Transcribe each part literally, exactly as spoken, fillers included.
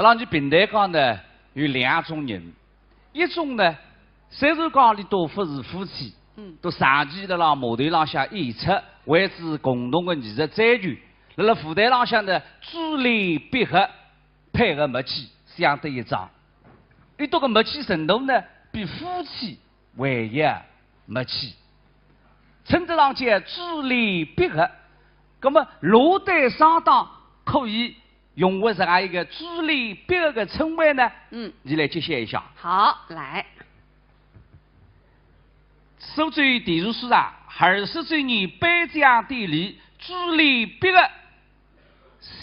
阿拉伲评弹界呢，有两种人，一种呢，虽然讲俚笃勿是夫妻，嗯。都长期辣辣码头浪向演出，为仔共同个艺术追求，辣辣舞台浪向呢，珠联璧合，配合默契，相得益彰。俚笃个默契程度呢，比夫妻 还要默契，称得上叫珠联璧合。那么，哪对双档可以用为这样一个珠联璧合的称谓呢？嗯。你来揭晓一下。好，来。苏州电视书场二十周年颁奖典礼，珠联璧合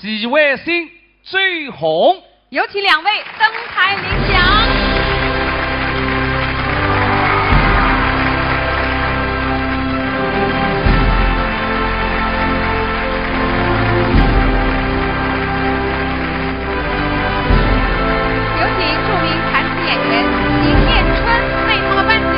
徐惠新、周红。有请两位登台领奖。有请著名弹词演员邢晏春为他们颁奖。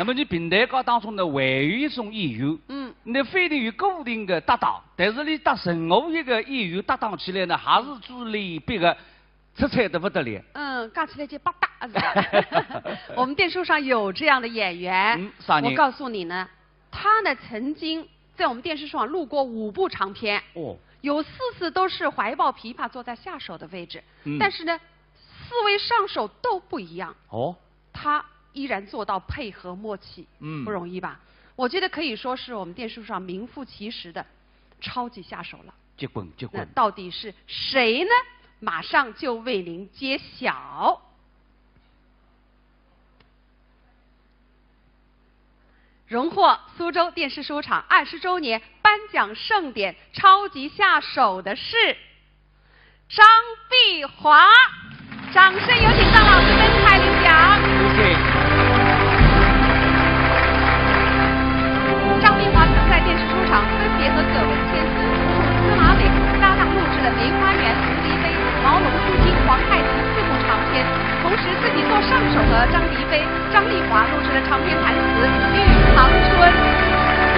那么伲评弹界当中呢，还有一种演员，嗯。俚勿一定有固定的搭档，但是俚搭任何一个演员搭档起来呢，还是珠联璧合，出彩得不得了。嗯，讲起来就百搭，是吧？我们电视书场有这样的演员，嗯，啥人？我告诉你呢，他呢曾经在我们电视书场录过五部长篇，哦。有四次都是怀抱琵琶坐在下手的位置，嗯。但是呢，四位上手都不一样。哦。 他依然做到配合默契，嗯。不容易吧？我觉得可以说是我们电视书场名副其实的超级下手了。结棍，结棍。那到底是谁呢？马上就为您揭晓。荣获苏州电视书场二十周年颁奖盛典超级下手的是 张碧华，掌声有请张老师登台领奖。有请。张碧华曾在电视书场分别和葛文乾、司马伟搭档录制了《梅花缘》《蝴蝶杯》《毛龙出京》《皇太极》四部长篇，同时自己做上手和张迪飞、张丽华录制了长篇弹词《玉堂春》。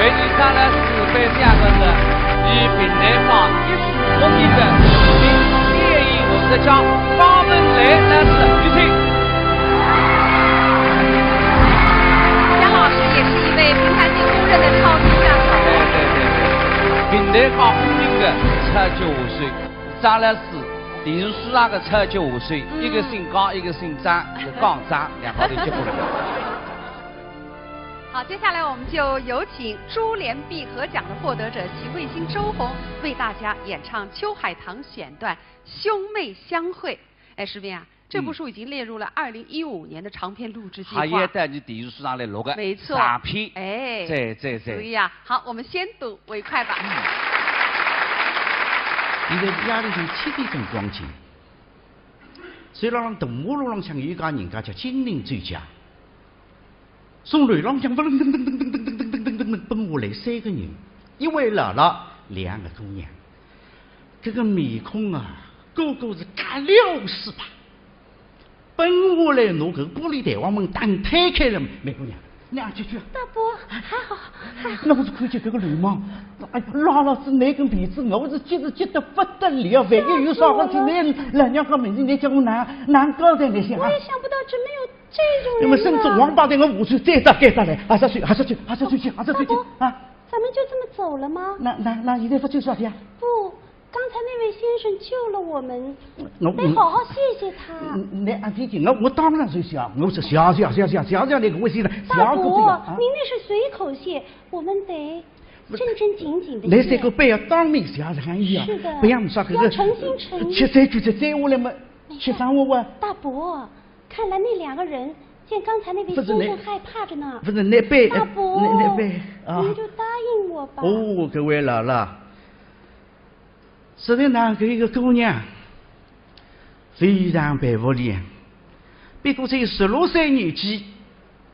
为你带来四百两银子，伲评弹界一 著名的著名电影艺术家方文莱老师，有请。杨老师也是一位评弹界公认的超级下手。对对对对，评弹界公认的超级下手，张老师，电视书场的超级下手，嗯。一个姓江，一个姓张，是江张，两家头结棍了。 好，接下来我们就有请珠联璧合奖的获得者徐惠新、周红为大家演唱秋海棠选段《兄妹相会》。哎，石斌啊，这部书已经列入了二零一五年的长篇录制计划。嗯。还要到伲电视书场来录个。没错。长篇。哎。对对对。所以啊，好，我们先睹为快吧。嗯。现在夜里向七点钟光景，虽然浪大马路浪向有一家人家叫金陵酒家， 从楼浪向噔噔噔噔噔噔噔噔噔噔噔奔下来三个人，一位老老，两个姑娘。搿个面孔啊，个个是甲流水吧。奔下来拿搿个玻璃弹簧门打推开了，梅姑娘，你阿进去啊。大伯，还好，还好。那我是看见搿个流氓，哎呀，拉牢仔倷根辫子，我是急是急得不得了，万一有啥事体，倷老娘家面前，倷叫我哪哪交代倷想啊？我也想不到，真没有 这种人啊。那么甚至王八蛋，我下去再打该打来，还是去，还是去，还是去，还是去，大伯，啊？咱们就这么走了吗？那，那，那现在勿走啥呀？不，刚才那位先生救了我们，我，得好好谢谢他。嗯，那，啊，这个，我，我当然是谢，我是谢，谢，谢，谢，谢，谢那个位先生，谢个这个，大伯，啊。您那是随口谢，我们得正正经经地谢。那这个不要当面谢，是啊。是的，不要说这个，要诚心诚意。吃这句，吃这话了嘛，没事。吃饭我，我。大伯， 看来那两个人见刚才那位先生害怕着呢。不是那，不是那边，大伯，那，那边，啊。您就答应我吧。哦，搿位老老，实在哪，搿一个姑娘非常佩服俚，不过才十六岁年纪，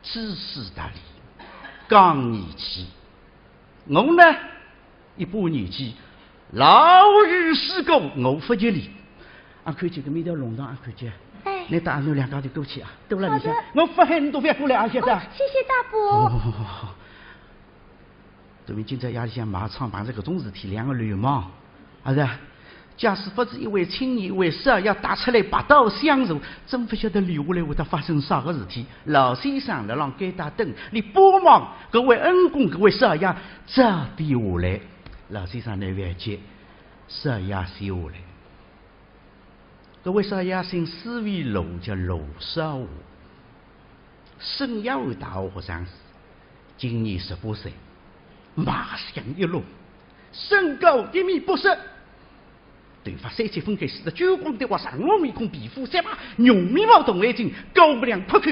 知书达理。讲义气。我呢，一把年纪，老于世故，我勿急哩。阿看见搿面条弄堂，阿看见，哎。侬带阿囡两家头过去啊，都辣里向。好的。我勿喊侬都勿要过来啊，晓得？哦，谢谢大伯。哦，对面今朝夜里向卖唱碰着搿种事体，两个流氓，啊是啊？ 假使勿是一位青年，一位少爷踏出来拔刀相助，真勿晓得留下来会得发生啥个事体。老先生辣浪该搭等，侬帮忙搿位恩公，搿位少爷早点下来。老先生呢，覅急，少爷先下来。搿位少爷姓司卫罗，叫罗少华，圣约翰大学学生子，今年十八岁，卖相一流，身高一米八十， 头发三七分开，梳得锃光的滑，长须面孔，皮肤雪白，浓眉毛，大眼睛，高鼻梁，阔口。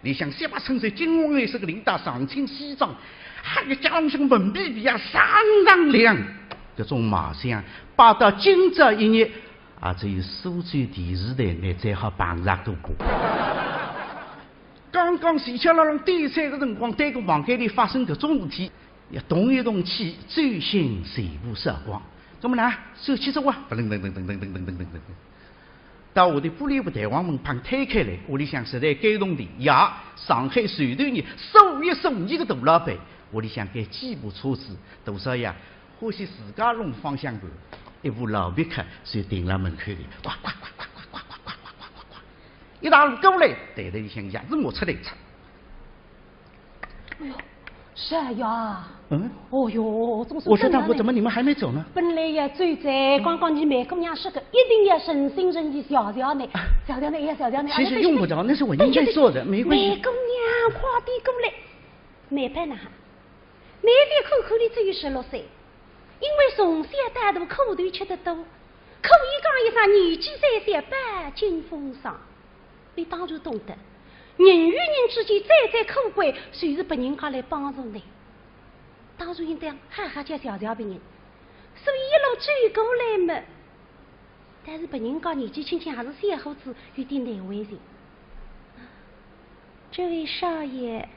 里向雪白衬衫，金黄颜色的领带，长青西装，还有脚浪向文皮皮鞋，锃锃亮。搿种卖相，摆到今朝一日，也只有苏州电视台里才好碰着个吧。刚刚齐巧辣浪点菜个辰光，对过房间里发生搿种事体， 要动一动气，最先全部扫光。那么呢，手起手啊，噔噔噔噔噔噔噔噔噔噔。到下头玻璃个弹簧门旁推开来，屋里向实在该动地呀，上海随头呢，数一数二个大老板，屋里向该几部车子，多少呀，欢喜自家弄方向盘，一部老别克就停辣门口里，呱呱呱呱呱呱呱呱呱呱呱呱，一大路过来，袋袋里向钥匙摸出来一插。 哎呦，少爷啊。嗯？哦哟，总算我说大伯，等到你。怎么你们还没走呢？本来要走哉，刚刚你梅姑娘说个，一定要诚心诚意谢谢你，谢谢你，哎呀，谢谢你。其实用不着，那是我应该做的，没关系。梅姑娘，快点过来。梅宝呐，梅宝看看你只有十六岁，因为从小到大苦头吃得多，可以讲一声年纪虽小，饱经风霜。 你当然懂得，人与人之间最最可贵，就是别人家来帮助你。当然应当好好叫谢谢别人，所以一路走过来嘛，但是别人家年纪轻轻还是小伙子，有点难为情。这位少爷，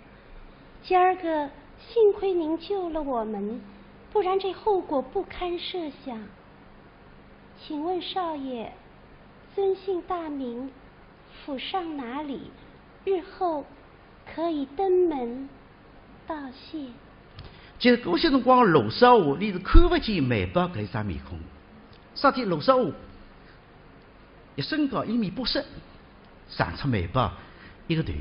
今儿个幸亏您救了我们，不然这后果不堪设想。请问少爷，尊姓大名？ 府上哪里？日后可以登门道谢。其实搿歇辰光，罗少华伊是看勿见梅宝搿一张面孔。啥体？罗少华一身高一米八十，长出梅宝一个头。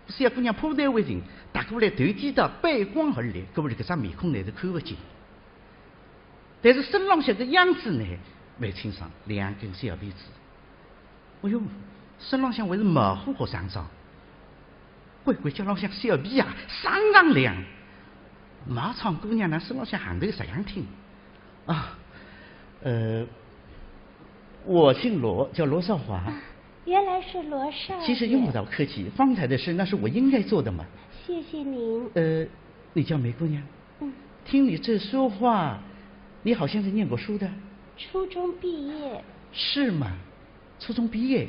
小姑娘怕难为情，踏过来头低倒，背光而立，搿么搿张面孔乃是看勿见。但是身浪向个样子呢，蛮清爽，两根小辫子。 哎哟，身浪向还是毛货学生装，乖乖叫浪向小皮鞋，锃锃亮。卖唱姑娘呢，身浪向行头实样挺。啊，呃，我姓罗，叫罗少华。啊，原来是罗少爷。其实用不着客气，方才的事那是我应该做的嘛。谢谢您。呃，你叫梅姑娘？嗯。听你这说话，你好像是念过书的。初中毕业。是吗？ 初中毕业，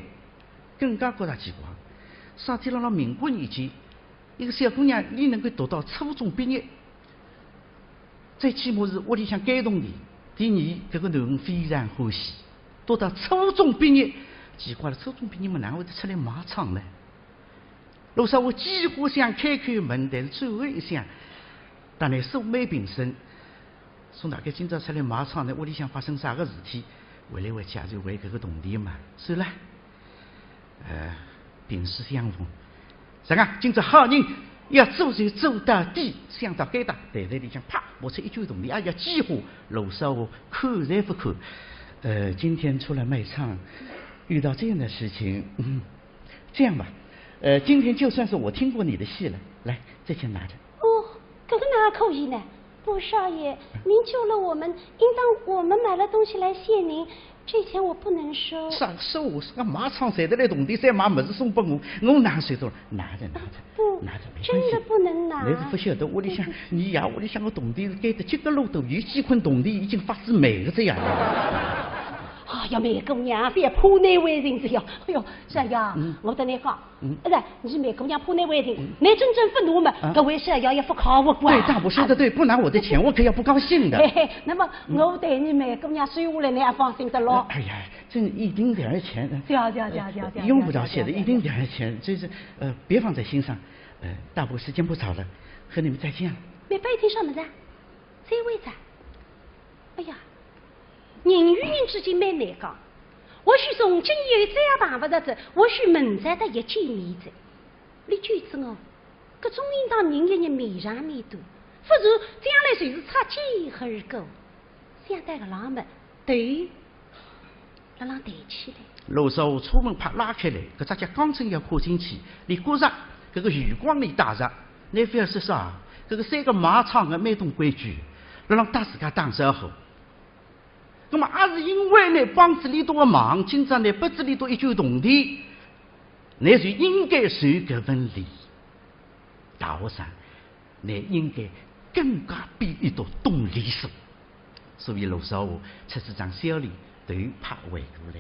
更加觉着奇怪。啥体辣辣民国年间，一个小姑娘伊能够读到初中毕业，最起码是屋里向该动地，第二，搿个囡恩非常欢喜。读到初中毕业，奇怪了，初中毕业嘛，哪会得出来卖唱呢？ 罗少华几乎想开口问，但是最后一想，当然素昧平生，说大概今朝出来卖唱呢，屋里向发生啥个事体，回来回去也就为搿个铜钿嘛，算了。呃，萍水相逢，啥个今朝好人要做就做到底，想到该搭，袋袋里向啪，摸出一卷铜钿，哎呀，几乎罗少华看侪勿看。呃，今天出来卖唱，遇到这样的事情，嗯， 这样吧，呃，今天就算是我听过你的戏了，来，这钱拿着。哦，搿个哪可以呢？不，少爷，您救了我们，应当我们买了东西来谢您，这钱我不能收。啥收？啥个卖唱赚得来铜钿，再买物事送拨我，我哪收得了？拿着，拿着，不，拿着，没关系。真的不能拿。侬是勿晓得，屋里向，嗯，嗯。侬爷屋里向个铜钿是该得几个路多，有几捆铜钿已经发仔霉个这样。哎呀，梅姑娘，覅怕难为情哉呀。哎哟，小爷，嗯。我搭倷讲，嗯。哎，倷梅姑娘怕难为情，嗯。倷真正勿拿么，啊。搿位小爷也勿靠我个。对，大伯说得对，不拿我的钱，我可要不高兴的。嘿嘿，那么我代倷梅姑娘收下来，倷也放心得咯。哎呀，这一丁点儿钱，谢谢，谢谢，谢谢，用不着谢的，谢谢，一丁点儿钱，这是，呃，别放在心上。呃，大伯时间不早了，和你们再见了。梅宝一听啥物事啊？再会哉。哎呀， 人与人之间蛮难讲，或许从今以后再也碰勿着哉，或许明朝搭伊见面哉。倷觉着哦，搿种应当人与人面上面对，勿如将来就是擦肩而过。想到搿浪么，头辣浪抬起来。罗少华车门啪拉开来，搿只脚刚正要跨进去，俚觉着搿个余光里带着，倷覅说啥，搿个三个卖唱个蛮懂规矩，辣浪搭自家打招呼。 那么也是因为呢，帮仔俚笃个忙，今朝呢，拨仔俚笃一句铜钿，倷就应该受搿份礼。大学生，倷应该更加比俚笃懂礼数。所以罗少华出仔张笑脸，头啪回过来。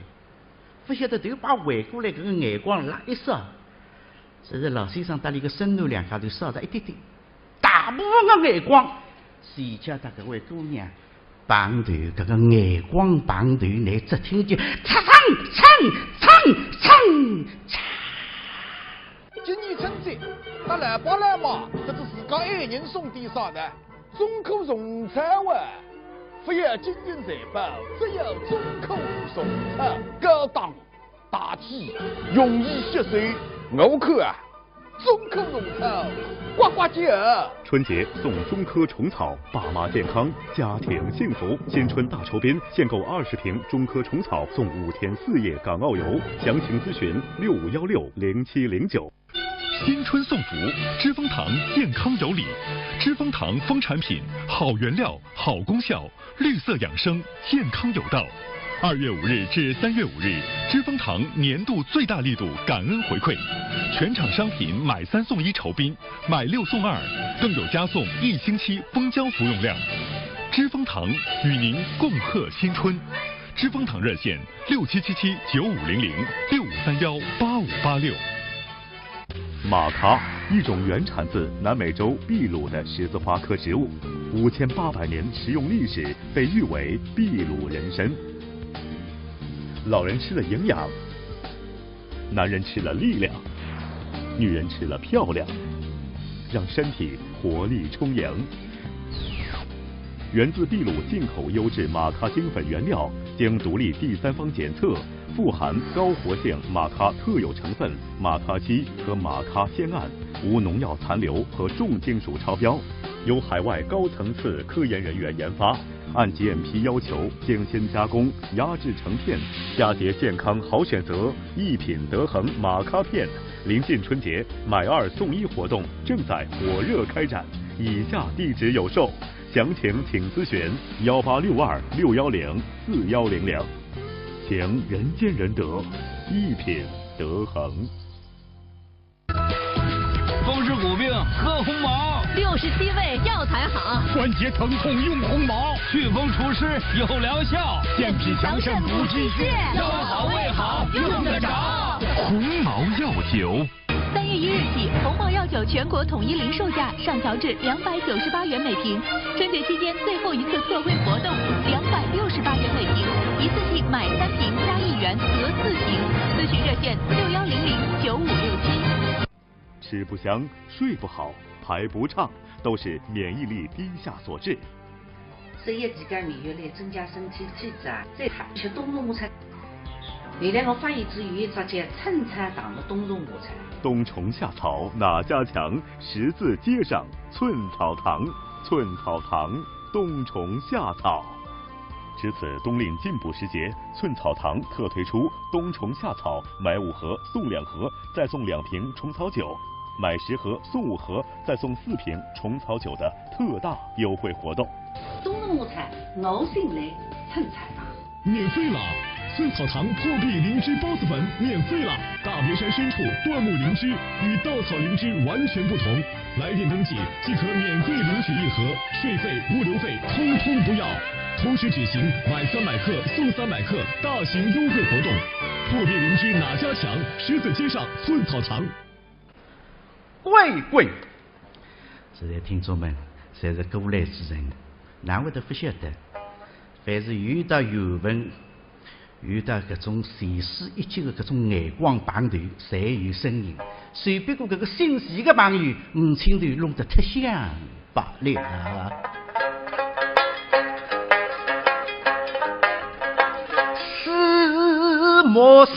勿晓得头啪回过来，搿个眼光辣一扫， 只是老先生搭俚个孙囡两家头扫着一点点，大部分个眼光，是叫搭搿位姑娘碰头，搿个眼光碰头，倷只听见嚓嚓嚓嚓嚓嚓。今年春节，搭老爸老妈，搭仔自家爱人送点啥呢？中科虫草啊！勿要金银财宝，只要中科虫草，高档 大气，容易吸收。我看啊，中科虫草，呱呱叫。春节送中科虫草，爸妈健康，家庭幸福。新春大酬宾，限购二十瓶中科虫草，送五天四夜港澳游。详情咨询六五幺六零七零九。新春送福，知蜂堂健康有礼。知蜂堂蜂产品，好原料，好功效， 绿色养生，健康有道。二月五日至三月五日，知蜂堂年度最大力度感恩回馈，全场商品买三送一酬宾，买六送二，更有加送一星期蜂胶服用量。知蜂堂与您共贺新春。知蜂堂热线六七七七九五零零，六五三幺八五八六。 马咖，一种原产自南美洲秘鲁的十字花科植物，五千八百年食用历史，被誉为秘鲁人参。老人吃了营养，男人吃了力量，女人吃了漂亮，让身体活力充盈。源自秘鲁进口优质马咖精粉原料，经独立第三方检测， 富含高活性马咖特有成分马咖烯和马咖酰胺，无农药残留和重金属超标，由海外高层次科研人员研发，按GMP要求精心加工、压制成片，佳节健康好选择，一品德恒马咖片。临近春节，买二送一活动正在火热开展，以下地址有售，详情请咨询幺八六二六幺零四幺零零。 情人见人得，一品德恒。风湿骨病喝鸿茅，六十七味药材好。关节疼痛用鸿茅，祛风除湿有疗效，健脾强肾补气血，腰好胃好用得着。鸿茅药酒。 三月一日起，鸿茅药酒全国统一零售价上调至两百九十八元每瓶。春节期间最后一次特惠活动，两百六十八元每瓶，一次性买三瓶加一元得四瓶。咨询热线六幺零零九五六七。吃不香，睡不好，排不畅，都是免疫力低下所致。 所以自家免疫力增加，身体体质啊，再好吃冬虫夏草。原来我发现只有一只叫虫草糖的冬虫夏草。冬虫夏草哪家强？十字街上寸草堂，寸草堂，冬虫夏草。值此冬令进补时节，寸草堂特推出冬虫夏草买五盒送两盒，再送两瓶虫草酒，买十盒送五盒，再送四瓶虫草酒的特大优惠活动。 冬虫夏草，我信赖寸草堂。免费了！寸草堂破壁灵芝孢子粉免费了！大别山深处椴木灵芝与稻草灵芝完全不同，来电登记即可免费领取一盒，税费、物流费通通不要。同时举行买三百克送三百克大型优惠活动，货比邻居哪家强？十字街上寸草堂。贵贵，现在听众们侪是过来之人，哪会得勿晓得？凡是有得缘分，有得搿种前世一劫的搿种眼光碰头，侪有声音。只不过搿个姓钱的朋友，五千头弄得忒响。 罢了。四目相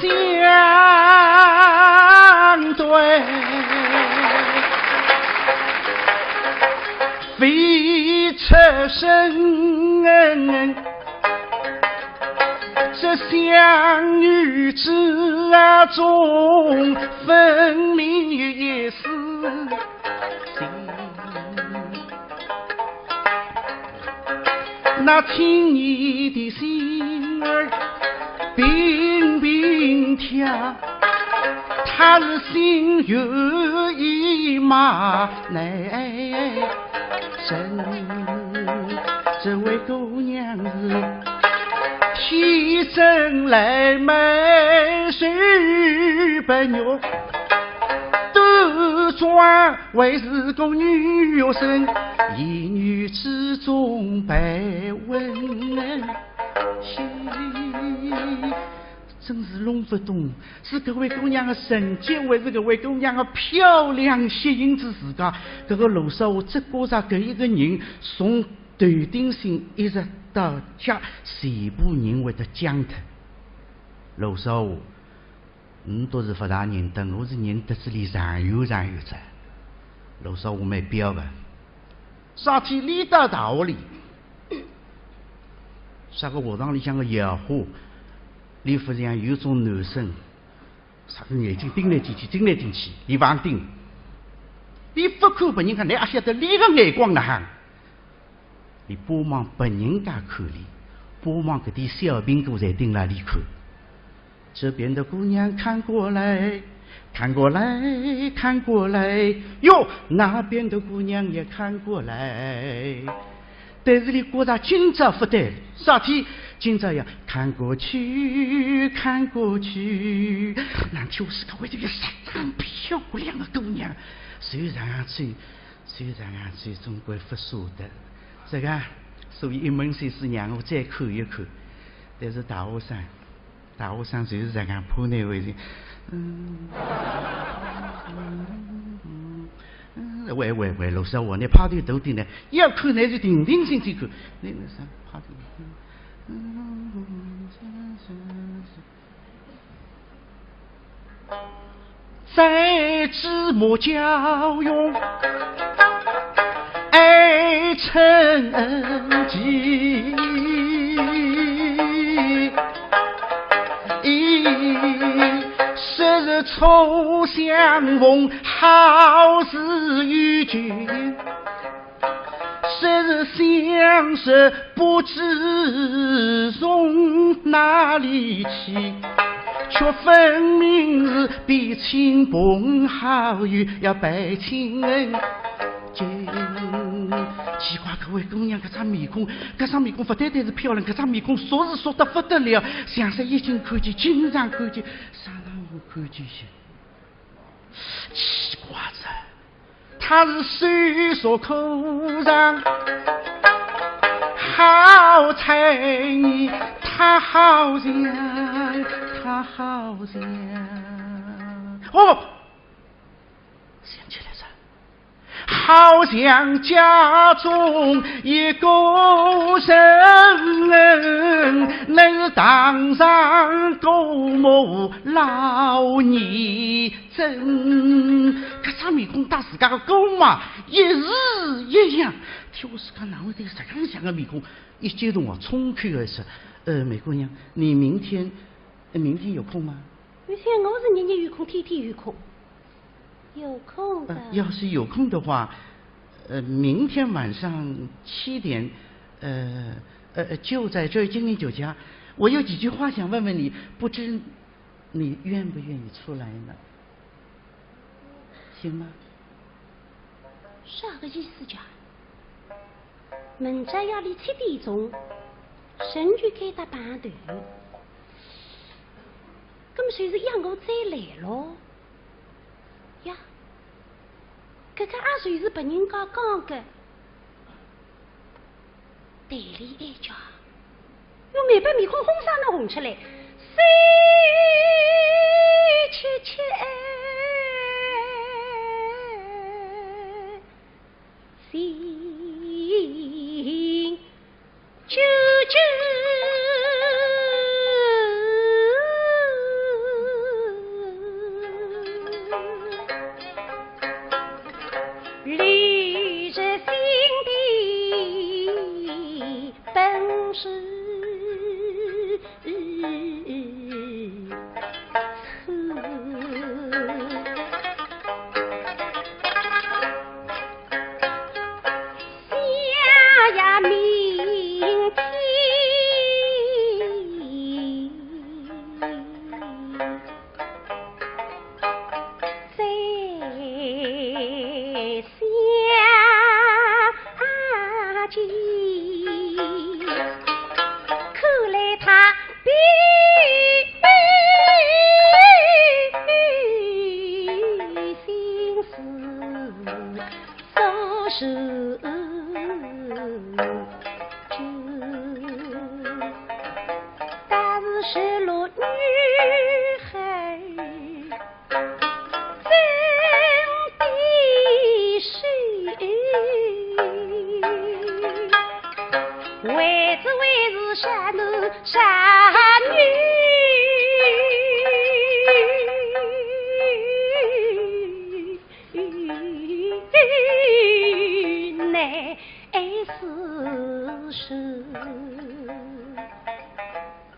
对，未出声。这相遇之中，分明有一丝 那青年的心儿并并跳，他是心猿意马难伸。这位姑娘是天生来貌秀不玉，端庄 还是个女学生，言语之中带温馨。真是弄勿懂，是搿位姑娘的成绩，还是搿位姑娘的漂亮吸引着自家？搿个罗少华只觉着搿一个人从头顶心一直到脚，全部人会得僵脱。罗少华 倷倒是勿大认得，我是认得仔俚长远长远哉。罗少华蛮标个，啥体俚到大学里，啥个学堂里向个校花，俚勿像有种男生，啥个眼睛盯来盯去，盯来盯去，俚勿盯。俚勿看别人家，倷阿晓得俚个眼光哪哼？ 俚巴望别人家看俚，巴望搿点小苹果侪盯牢俚看。这边的姑娘看过来，看过来，看过来，哟，那边的姑娘也看过来。但是俚觉着今朝勿对，啥体？今朝要看过去，看过去。难道是搿位头有十张漂亮的姑娘，随上去 虽然啊，最终归勿舍得。这个，所以一门心思让我再看一看。但是大学生，大学生就是这样，怕难为情。嗯，嗯，嗯，喂，喂，喂，罗少华，倷派头大点呢，要看倷就定定心心看。倷那啥，派头，嗯，嗯，嗯，嗯，嗯，嗯。 在芝麻交融，爱成疾。昔日初相逢，好似遇君。 昔日相识不知从哪里起，却分明是比亲朋好友要倍亲近。奇怪，搿位姑娘搿张面孔，搿张面孔勿单单是漂亮，搿张面孔熟是熟得勿得了，像是已经看见，经常看见，啥辰光看见些？奇怪哉， 她是手熟口长，好猜疑，她好像，她好像。哦，想起来哉，好像家中一个人，乃是堂上姑母老年 真，搿张面孔搭自家个姑妈一式一样。天，我自家哪会得有实梗像个面孔？一激动啊，冲口而出：“呃，梅姑娘，你明天，呃，明天有空吗？”“明天我是日日有空，天天有空。”“有空的。”“呃，要是有空的话，呃，明天晚上七点，呃，呃，就在这儿金陵酒家，我有几句话想问问你，不知 你愿不愿意出来呢？行吗？”“啥个意思讲？明朝夜里七点钟，人就该搭碰头。葛么就是约我再来咯。呀，搿个阿就是别人家讲个。对俚哀叫，又没把面孔红上能红出来。谁去去哎？ 心久久，离人心的本是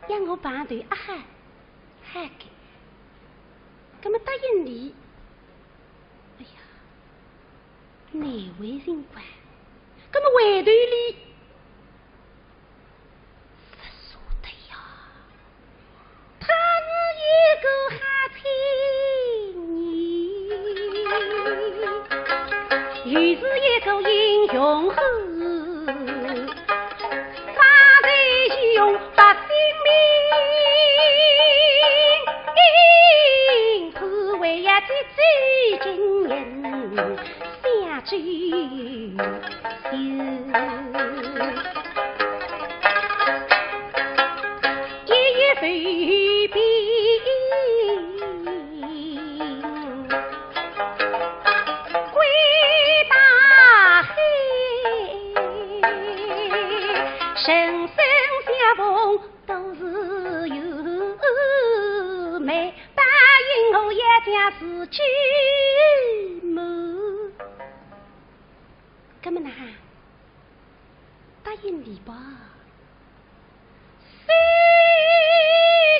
让我碰头啊哈，嗨个，葛么答应俚。哎呀，难为情关，葛么回头俚，勿舍得呀。 他是一个好青年，又是一个英雄汉，方才英雄百姓民，可为呀这最近人 想起，一夜未平，归大海，人生相逢 都是有美，答应我也将是寂寞。葛么哪哈？答应俚吧。谁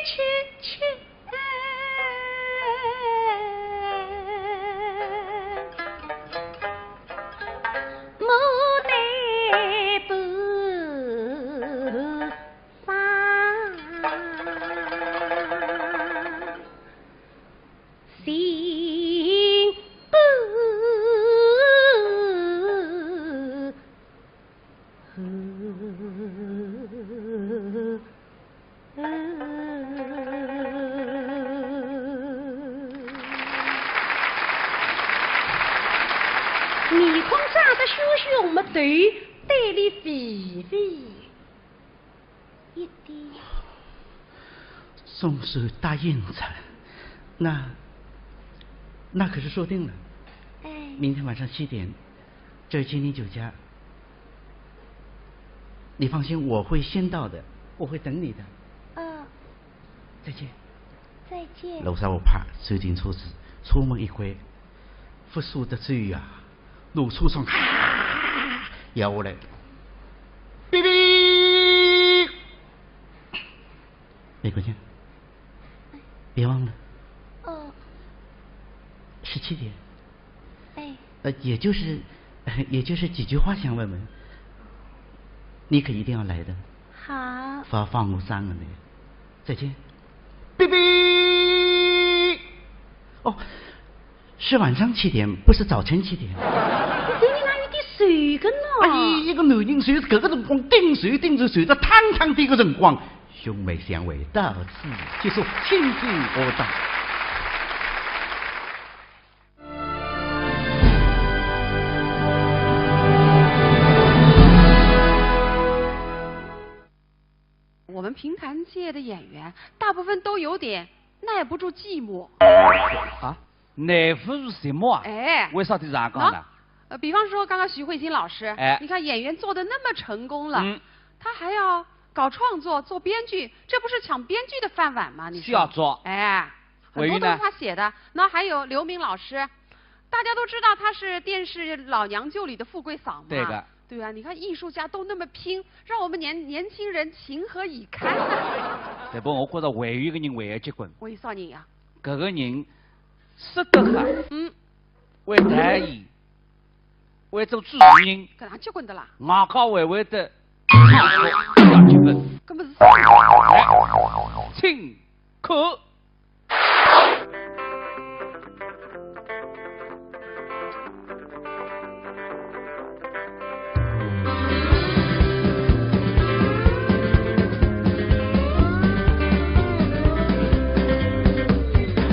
去去？ 面孔涨得血血红么头，对俚微微一点。总算答应哉，那，那可是说定了。哎。明天晚上七点，这儿金陵酒家。你放心，我会先到的，我会等你的。嗯。再见。再见。楼上我啪，走进车子，车门一关，勿舍得走呀，拿车窗啊，摇下来，哔哔。美国见，别忘了。哦。十七点。 哎。呃，也就是，也就是几句话想问问，你可一定要来的。好。勿好放我生个呢。再见。哔哔。哦，是晚上七点，不是早晨七点。今天哪有点谁跟呢？哎，一个男人就是搿个辰光顶手顶手，手得汤汤的一个辰光，兄妹相会到此结束，请罪我当。我们评弹界的演员大部分都有点耐不住寂寞。啊，耐不住寂寞啊？哎，为啥体这样讲呢？喏，呃，比方说刚刚徐惠新老师，哎，你看演员做的那么成功了，嗯，他还要搞创作、做编剧，这不是抢编剧的饭碗吗？你说？是要做。哎，很多都是他写的。那还有刘敏老师，大家都知道她是电视《老娘舅》里的富贵嫂嘛。对的。对啊，你看艺术家都那么拼，让我们年年轻人情何以堪呢？对不，我觉得还有一个人还要结棍。为啥人呀？搿个人说得好，嗯，会导演，会做主持人，搿能结棍的啦？外加还会得唱歌，要结棍。搿么是啥？哎，请看。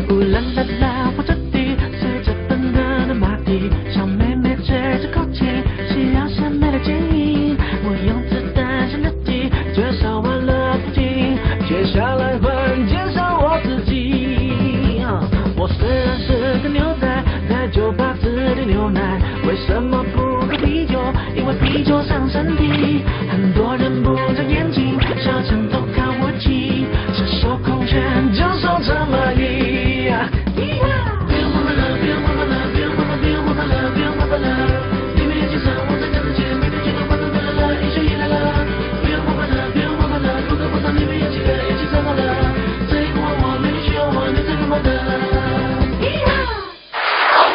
乌啦啦啦，火车底，随着奔腾的马蹄，小妹妹吹着口琴，需要什么的建议？我用子弹像热体，介绍完了感情，接下来换介绍我自己。我虽然是个牛仔，在酒吧只点牛奶，为什么不喝啤酒？因为啤酒伤身体。很多人不长眼睛，小强偷看我。 这首空拳就说这么一。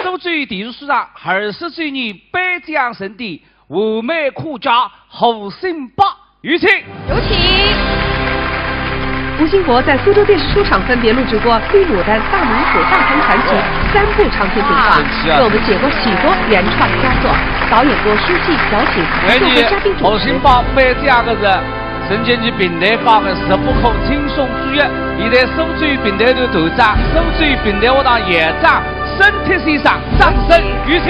苏州电视书场二十周年颁奖盛典，完美可嘉，吴兴宝。 有请。有请。吴兴博在苏州电视书场分别录制过《绿牡丹》《大猛虎》《大唐传奇》三部长篇动画，哇，神奇啊，为我们写过许多原创佳作，导演过书戏、小品，做过嘉宾主持。吴兴博頒奖个是，曾经是评弹界个十不可轻松之一，现在苏州评弹团团长，苏州评弹学堂校长， 沈铁先生，掌声有请。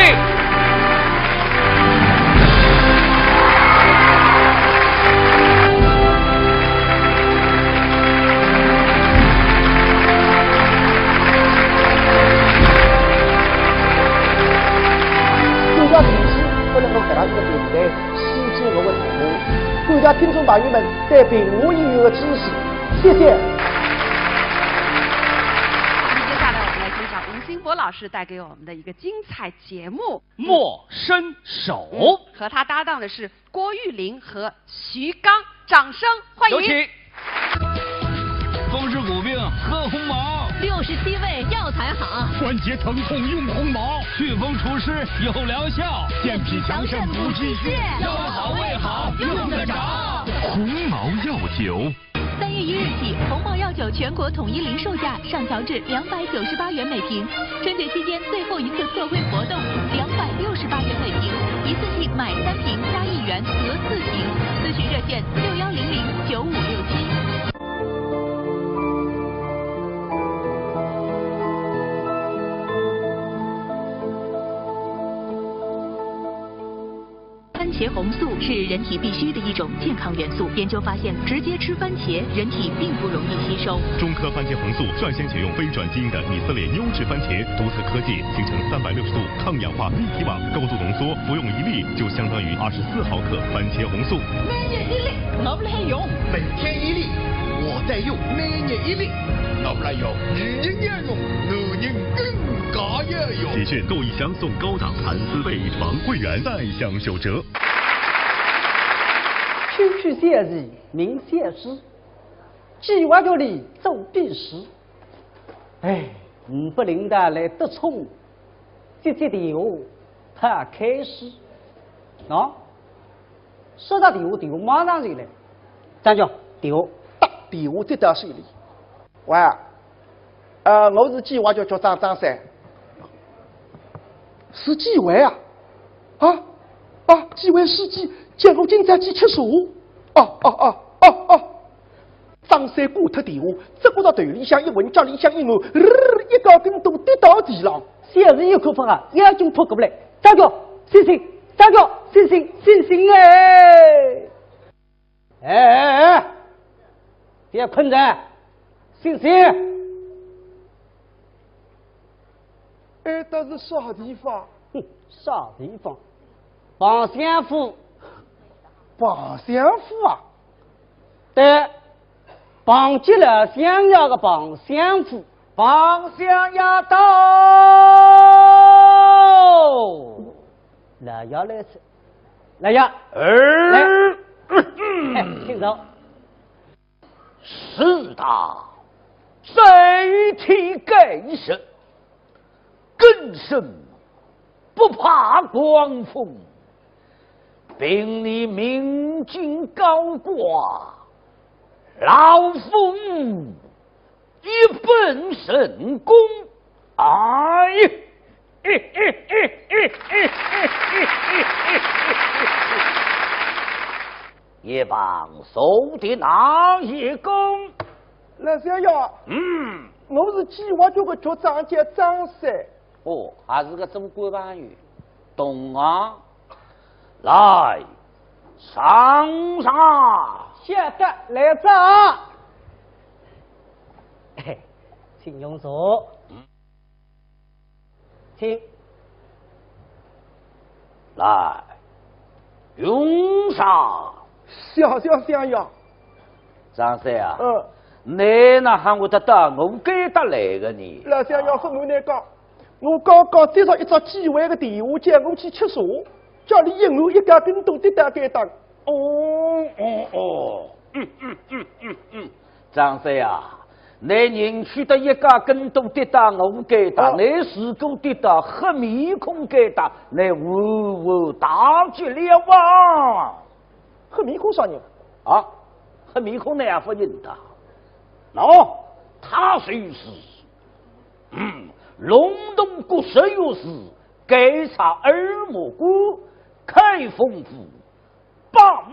观众朋友，为了我搿样一个平台， 吸睛我的目光，感谢听众朋友们对评弹演员的支持，谢谢。接下来我们来欣赏吴兴博老师带给我们的一个精彩节目《莫伸手》。嗯，和他搭档的是郭玉林和徐刚，掌声欢迎。有请。 风湿骨病喝鸿茅，六十七味药材好，关节疼痛用鸿茅，祛风除湿有疗效，健脾强肾补气血，腰好胃好用得着。鸿茅药酒。三月一日起，鸿茅药酒全国统一零售价上调至两百九十八元每瓶，春节期间最后一次特惠活动，两百六十八元每瓶，一次性买三瓶加一元得四瓶。 咨询热线六幺零零九五六七。番茄红素是人体必需的一种健康元素。研究发现，直接吃番茄，人体并不容易吸收。中科番茄红素率先选用非转基因的以色列优质番茄，独特科技形成三百六十度抗氧化立体网，高度浓缩，服用一粒就相当于二十四毫克番茄红素。每日一粒，我们还用。每天一粒，我在用。每日一粒，我们来用。女人要用，男人更加要用。喜讯，购一箱送高档蚕丝被床，会员再享九折。区区小事，民小事，计划局里做点事。 哎，呒不领导来得宠，接接电话，怕开始。喏，收到电话，电话马上就来。张局，电话。打电话接到手里。喂，呃，我是计划局局长张三。是几位啊？啊？啊，几位书记，叫我今朝去吃茶。哦，哦，哦，哦，哦。张三挂脱电话，只觉着头里向一昏，脚里向一软，呃，一个跟斗跌到地浪。小事有可怕啊，要紧扑过来，张局，醒醒，张局，醒醒，醒醒哎！哎哎哎，别困着，醒醒！哎，这是啥地方？哼，啥地方？parlament。Parlament啊？对，parlament就是个parlament。Parlament到。来呀，来呀，来呀，来，哎，请坐。是的，在天盖世， 更胜不怕狂风，凭你明镜高挂，老夫一本神功。哎，一旁坐的那一公，老相爷，嗯，我是计划局的局长，叫张三。 哦，还是个做官朋友。同行，来，上茶。晓得，来哉。嘿，请用茶。请。来，用茶。谢谢相爷。张三啊，嗯。倷哪哼会得到我该搭来个呢？老相爷，勿瞒倷讲， 我刚刚接着一只机会个电话，叫我去吃茶，叫俚一个一个跟斗跌到该搭。哦，哦，哦，嗯，嗯，嗯，嗯，嗯。张三啊，倷人去得一个跟斗跌到我该搭，哦。倷如果跌到黑面孔该搭，倷完完大吉了啊！黑面孔啥人？啊，黑面孔倷也勿认得。喏，他就是 嗯，龙图阁十院士监察二目官，开封府包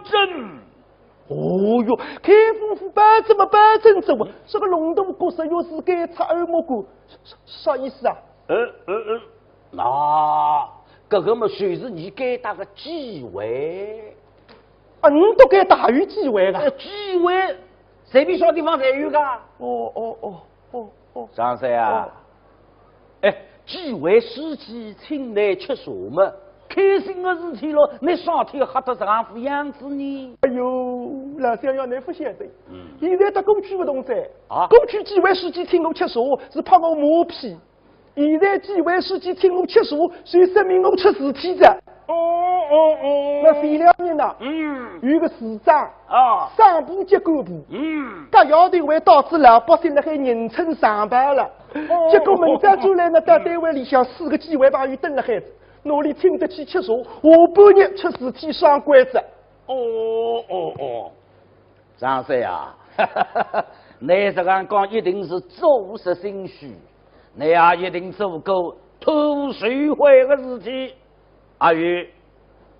拯。哦哟，开封府包拯么，包拯怎么？这个龙图阁十院士监察二目官，啥，啥意思啊？呃，呃，呃，那，搿个么，就是倷该搭个机会。啊，倷笃该搭有机会个？呃，机会，随便啥地方侪有个。哦，哦，哦。 哦，哦。张三啊，哦。哎，几位书记请倷吃茶么，开心个事体咯，倷啥体吓得这样副样子呢？哎哟，老相爷，倷勿晓得，嗯。现在搭过去勿同哉。啊？过去几位书记请我吃茶，是拍我马屁。现在几位书记请我吃茶，就说明我出事体哉。 哦，哦，哦。那前两日呢，嗯。有个市长，啊。省部级干部，嗯。搭夜头还带仔老百姓辣海迎春上班了。哦。结果明朝转来呢，到单位里向四个机会朋友等辣海，哪里请得起吃茶，下半日出事体爽关哉。哦，哦，哦。 张三啊，倷实梗讲一定是做贼心虚，倷也一定做过偷受贿个事体。阿有，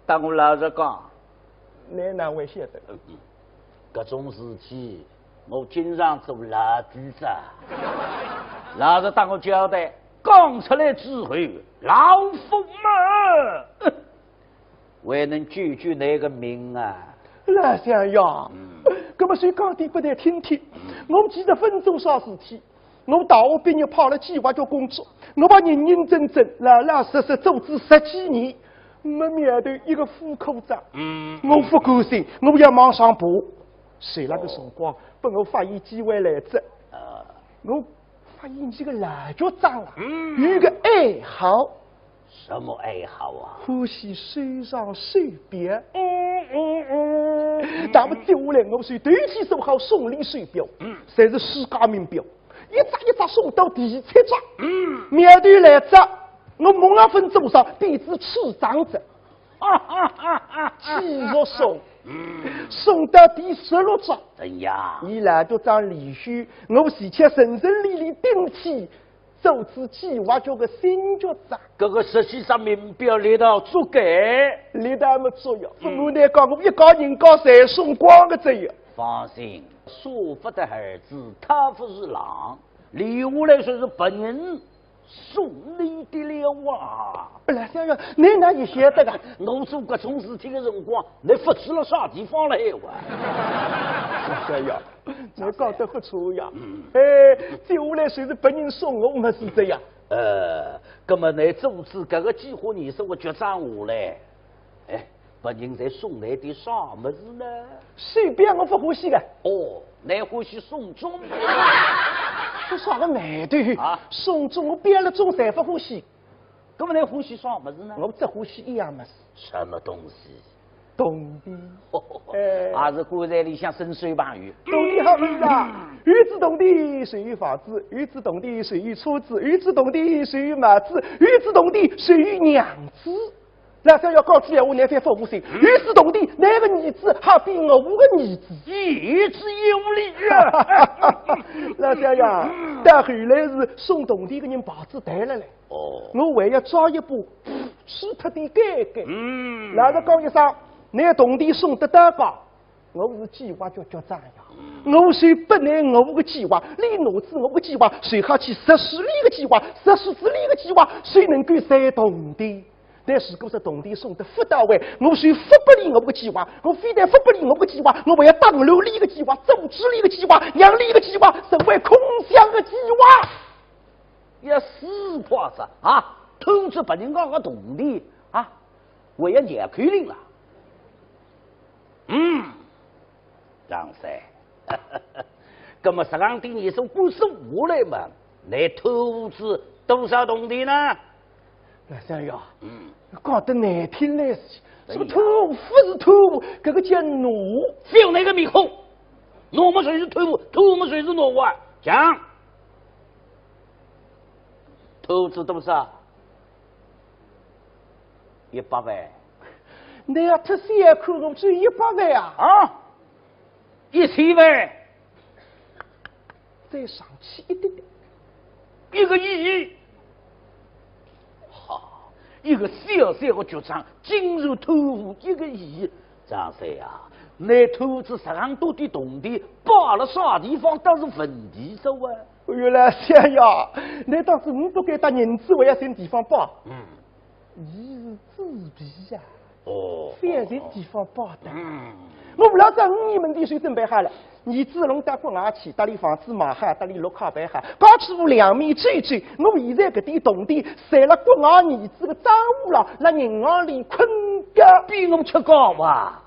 搭我老实讲。倷哪会晓得？搿种事体，我经常做老底子。老实搭我交代，讲出来之后，老夫嘛， 还能救救倷个命啊。老相爷，嗯。搿么就讲点拨倷听听。嗯。我其实勿做啥事体，我大学毕业派了计划局工作，我也认认真真、老老实实做仔十几年，没苗头一个副科长。嗯。我勿甘心，我要往上爬。就辣搿辰光，拨我发现机会来哉。啊。我发现倷个老局长啊，嗯。有个爱好。 什么爱好啊？欢喜收藏手表。嗯，嗯，嗯。那么接下来我就头天做好送礼手表，嗯。侪是世界名表，一只一只送到第七只。嗯。苗头来哉，我猛浪勿做啥，变仔处长哉。继续送，嗯。送到第十六只。怎样？伊老局长离休，我就去顺顺利利顶替做仔计划局个新局长。搿个实际上名表力道足够。力道么足呀，嗯。勿瞒倷讲，我一家人家侪送光个哉呀。放心，舍不得儿子，他不是狼，留下来就是别人送你的了啊。老相爷，倷哪哼晓得个？我做搿种事体个辰光，倷勿知辣啥地方了海哇？老相爷，倷讲得勿错呀。嗯。哎，接下来就是别人送我么事哉呀。呃，葛么倷做仔搿个计划，倷说我局长下来，哎，别人侪送倷点啥物事呢？随便我勿欢喜个。哦，倷欢喜送钟？搿啥个难头？啊？送钟我标了钟侪勿欢喜。葛么倷欢喜啥物事呢？我只欢喜一样物事。什么东西？铜钿。哎。也是棺材里向伸手朋友。铜钿好用啊，有仔铜钿就有房子，有仔铜钿就有车子，有仔铜钿就有房子，有仔铜钿就有娘子。老相爷讲仔闲话，倷覅勿高兴，有仔铜钿，倷个儿子还比我个儿子。言之有理啊。老相爷，到后来是送铜钿个人牌子淡了嘞。 哦。我还要抓一把，除脱点尴尬。嗯。老实讲一声，倷铜钿送得到家，我是计划局局长呀。嗯。我就拨倷我个计划，倷拿仔我个计划，随后去实施倷个计划，实施仔倷个计划，就能够赚铜钿。但如果说铜钿送得勿到位，我就勿拨倷我个计划，我非但勿拨倷我个计划，我还要打乱倷个计划，阻止倷个计划，让倷个计划成为空想个计划。 要死快哉啊！偷仔别人家个铜钿啊，还要绕口令了。嗯，张三，葛么实梗点倷说官司下来嘛，倷偷仔多少铜钿呢？老相爷，嗯。讲得难听来些，什么偷，勿是偷，搿个叫挪。覅倷个面孔，挪么就是偷，偷么就是挪啊，讲。 偷仔多少？一百万。倷要忒小看我，只有一百万啊？啊？一千万。再上去一点点。一个亿。好，一个小小个局长，竟然贪污一个亿。张三啊，倷偷仔实梗多点铜钿，摆辣啥地方倒是问题哉啊。 哎哟，老相爷，倷当初呒不该搭银子还要寻地方摆。嗯。伊是纸皮呀。哦。覅寻地方摆的。嗯。我老早五年门前就准备好了，儿子弄到国外去，搭俚房子买好，搭俚落卡办好，家主两面追追，我现在搿点铜钿，侪辣国外儿子个账户浪，辣银行里困觉。比我吃高啊。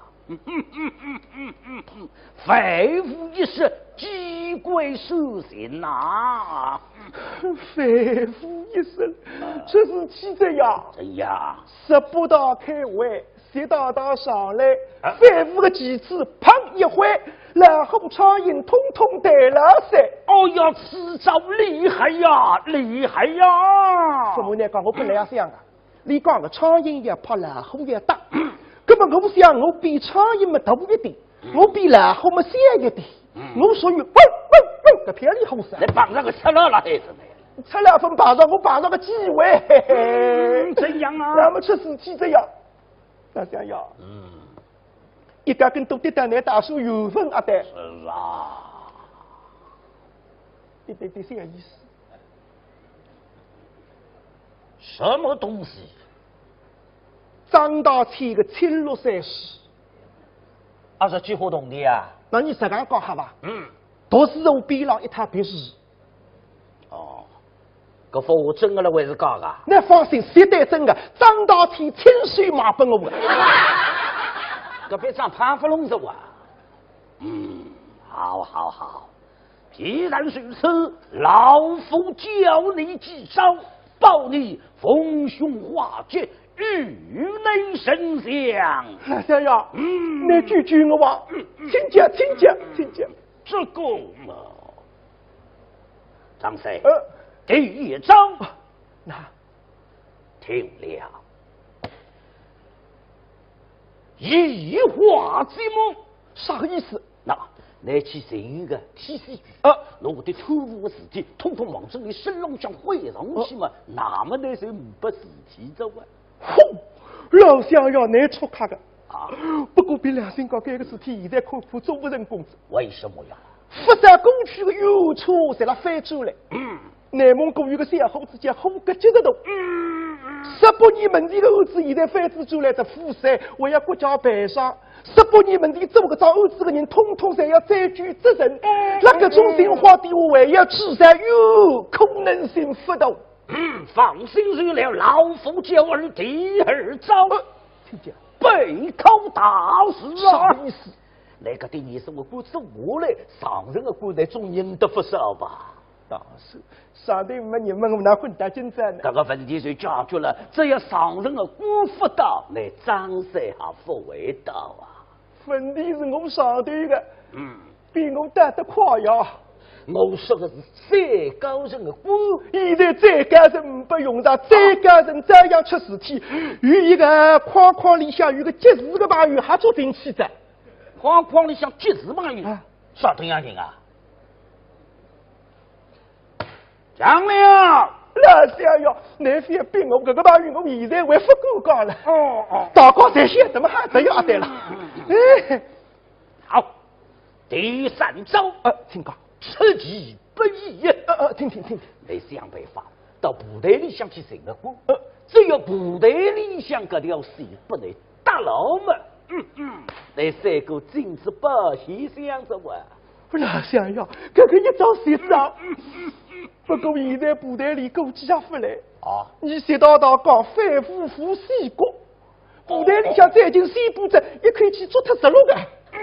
万无一失，机关算尽呐。万无一失，出事体哉呀！哎呀，十八大开会，习大大上来，啊。万无个旗帜砰一挥，老虎苍蝇统统退了噻。哦呀，此招厉害呀，厉害呀！什么呢？讲我本来也想啊， 倷讲个苍蝇也怕，老虎也大。葛么我想我比苍蝇么大一点，嗯。我比老虎么小一点，嗯。我属于喂喂喂搿片里虎噻。倷碰着个赤佬了还是倷？赤佬勿碰着，我碰着个机会，嘿嘿。嗯，怎样啊？那么出事体哉呀，大相爷。嗯。一家跟都跌到倷大叔缘分啊对。是啊。一点点小意思。 什么东西？张大千个青绿衫子。啊，是几化铜钿啊？那倷实梗讲好伐？嗯。独是我边浪一套别墅。哦，搿幅画真个了还是假个？倷放心，绝对真个，张大千亲手买拨我个。搿笔账拍勿拢是哇？嗯，好，好，好。 既然如此，老夫教你几招，保你逢凶化吉，遇难成祥。老相爷，嗯。倷救救我吧！嗯，嗯。请讲，请讲，请讲。这个嘛，张三，呃。第一招，啊，那，听了。移花接木。啥个意思？ 那，拿去寻个替死鬼，啊，拿我的贪污的事体，统统往这里身浪向毁上去嘛，啊，那么那就没事体做啊。吼，老相爷，难出客个。啊。不过凭良心讲，搿个事体现在看看做勿成功。为什么呀？勿少过去的冤屈侪辣翻转来。嗯。 内蒙古有个小伙子叫虎格吉日东，十八年门前的案子现在翻转转来，这富山还要国家赔偿。十八年门前做搿桩案子的人，统统侪要追究责任。那搿种情况底下，还要治罪，有可能性勿大。嗯，放心，有了老夫教儿第二招，呃，请讲。背靠大树啊！啥意思？那个的意思，我估计我嘞，上任的官才总认得勿少吧？ 当然，上头没人问我哪混得进展呢？搿个问题就解决了，只要上任的官勿到，那张三还勿会到啊。问题是我上头个，嗯，比我到得快呀。我说的是最高层的官，现在最高层没用场，最高层照样出事体。有一个框框里向有个急事的朋友还做定期的。框框里向急事朋友，啊，啥等样人啊？ 张良。老相爷，侬覅逼我，搿个朋友我现在还勿敢讲了。哦，哦。大家侪晓得嘛，还得要得了。嗯，嗯，嗯。哎。好，第三招。呃，请讲。出其不意。呃，呃，听听，听听。侬想办法到部队里向去寻个官。呃。只要部队里向搿条线拨侬 搭牢么，嗯，嗯，那三个金子八宝箱子哇。老相爷，搿个一招是一招。不过现在部队里估计也勿来。啊。你说道道讲反腐腐死过，部队里向最近宣布着一口气捉脱十六个。嗯，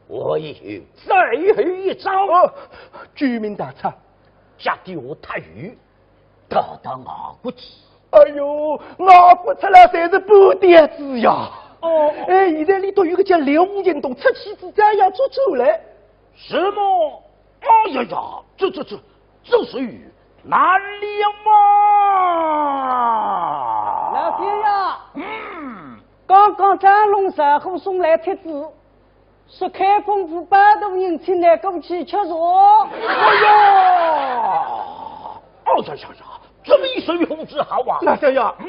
我有最后一招。哦，救命大餐。脚底下踏雨， 逃到外国去。哎哟，外国出来侪是半吊子呀。哦。哎，现在里头有个叫刘运动，出去之前要捉出来。什么？哎呀呀，这，这，这，这是哪里呀嘛？老相爷，嗯。刚刚张龙上虎送来帖子， 说开封府包大人请侬过去吃茶。哎呀，哎呀呀呀，这么一声呼之好啊！老相爷，嗯。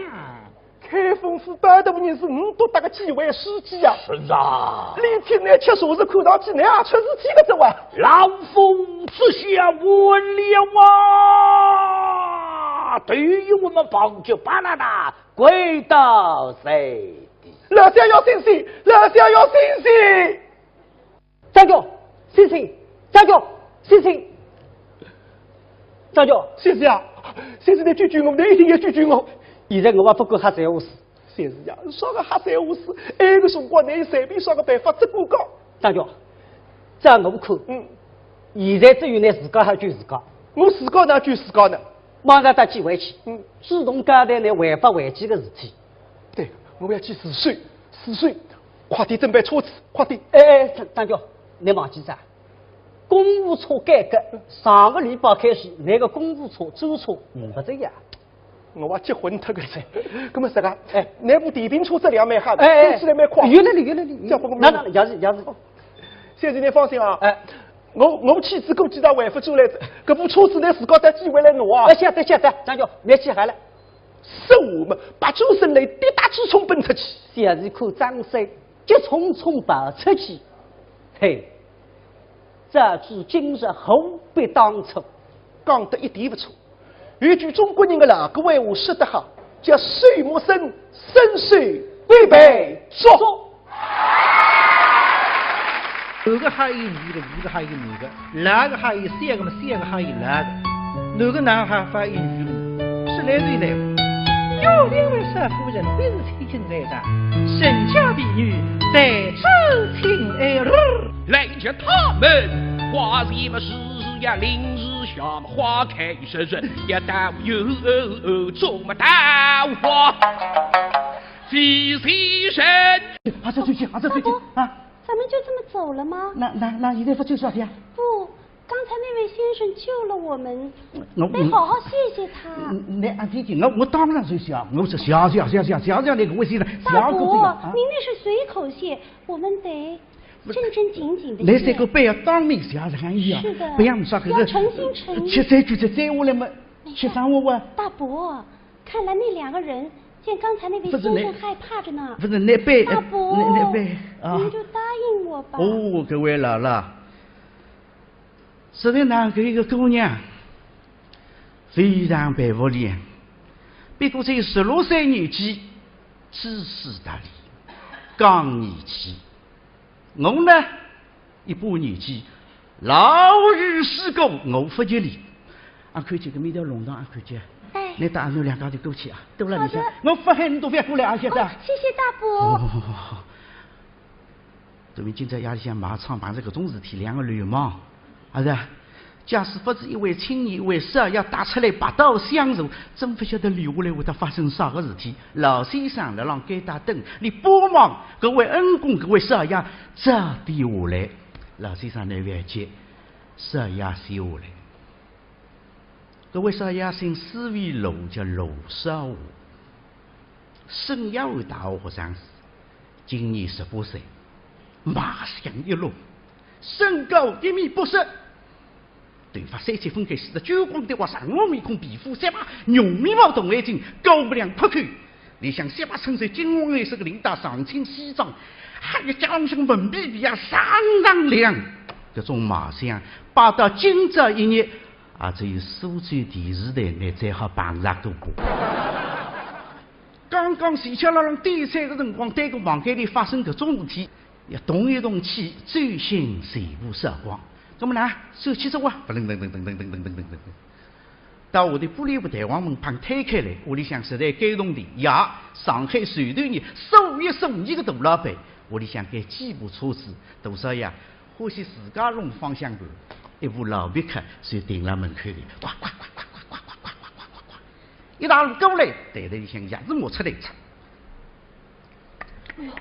开封府包大人是我独得个机会书记啊。是啊。伊请侬吃茶是看上去侬也出事体个哉哇。老夫这下完了啊！对于我们方家巴拉达 跪倒在地。老相爷醒醒，老相爷醒醒！张家，醒醒！张家，醒醒！张家，醒醒啊！醒醒，侬救救我，侬一定要救救我！现在我也勿敢瞎三胡四。醒醒啊，啥个瞎三胡四？埃个辰光，侬有随便啥个办法，只管讲。张家，照我看，嗯。现在只有侬自家好救自家。我自家哪救自家呢？马上到机关去，嗯。主动交代侬违法违纪个事体。 对，我要去自首，自首，快点准备车子，快点。哎，哎，张，张局，侬忘记哉？公务车改革，上个礼拜开始，侬个公务车、专车没得呀。我也急昏脱个哉，搿么啥个？哎，侬部电瓶车质量蛮好的，哎，哎，开起来蛮快。有了，有了，有了。交拨我。那，那，也是，也是。哦，小姐，侬放心啊。哎。我，我妻子估计到回勿转来，搿部车子侬自家带机会来拿啊。哎，晓得，晓得，张局，侬去好了。 说话嘛，拔出身来，跌打直冲奔出去。小姐看张三急匆匆跑出去，嘿，早知今日何必当初。讲得一点勿错。有句中国人的老古闲话说得好，叫水木生，生水必被捉。 男个还有女个，女个还有男个，老个还有小个嘛，小个还有老个。男个哪哈发有女个呢？说来就来。岳林为啥夫人必是千金在上，身家婢女，待至亲爱。来叫他们花谢么时呀，临时下么花开时日，也到有做么桃花。 几时人？啊，这最近，啊，这最近啊。咱们就这么走了吗？那，那，那一定不就是啊？不，刚才那位先生救了我们，我，得好好谢谢他。嗯，那，啊，这个，我，我当然是谢，我是谢，谢，谢，谢，谢，谢那个位先生，谢个这个啊。大伯，您那是随口谢，我们得正正经经的谢。那这个不要当面谢谢呀，是的，不要说这个，要诚心诚意。吃这句子再下来嘛，没事。吃啥我啊？大伯，看来那两个人见刚才那位先生害怕着呢。不是那，不是那边，大伯，那，那边啊。您就答应我吧。哦，搿位老了，实在讲搿个姑娘非常佩服俚，不过才十六岁年纪，知书达理，讲义气。 我呢，一把年纪，老于世故，我勿及俚。啊，看见搿面条弄堂啊，看见。哎。你带阿奴两家头过去啊，到了里向，好的。我勿喊侬都勿要过来啊，晓得？哦，谢谢大伯。哦，对面今朝夜里向卖唱碰着搿种事体，两个流氓，啊是啊？ 假使勿是一位青年，一位少爷踏出来拔刀相助，真勿晓得留下来会得发生啥个事体。老先生辣浪该搭等，俚巴望搿位恩公，搿位少爷早点下来。老先生呢，覅急，少爷先下来。搿位少爷姓施为罗，叫罗少华。 省幼儿大学学生子，今年十八岁，卖相一流，身高一米八十，头发三七分开，梳得锃光的滑，长须面孔，皮肤雪白，浓眉毛，大眼睛，高鼻梁阔口，里向雪白衬衫，金黄颜色的领带，上青西装，还有加上文皮皮鞋，锃锃亮。搿种卖相，摆到今朝一日，也只有苏州电视台才好碰着个。 刚刚前脚辣浪点菜个辰光，对个房间里发生搿种事体，要动一动气，最先全部扫光。那么呢，手起手啊，噔噔噔噔噔噔噔噔噔噔，到下头玻璃布弹簧门板推开来，屋里向实在该动的呀，上海首投呢，数一数二个大老板，屋里向该几部车子，多少呀，欢喜自家弄方向盘，一部老别克就停辣门口里，呱呱呱呱呱呱呱呱呱呱呱呱。 一大路过来，袋袋里向钥匙摸出来一插。哎呦，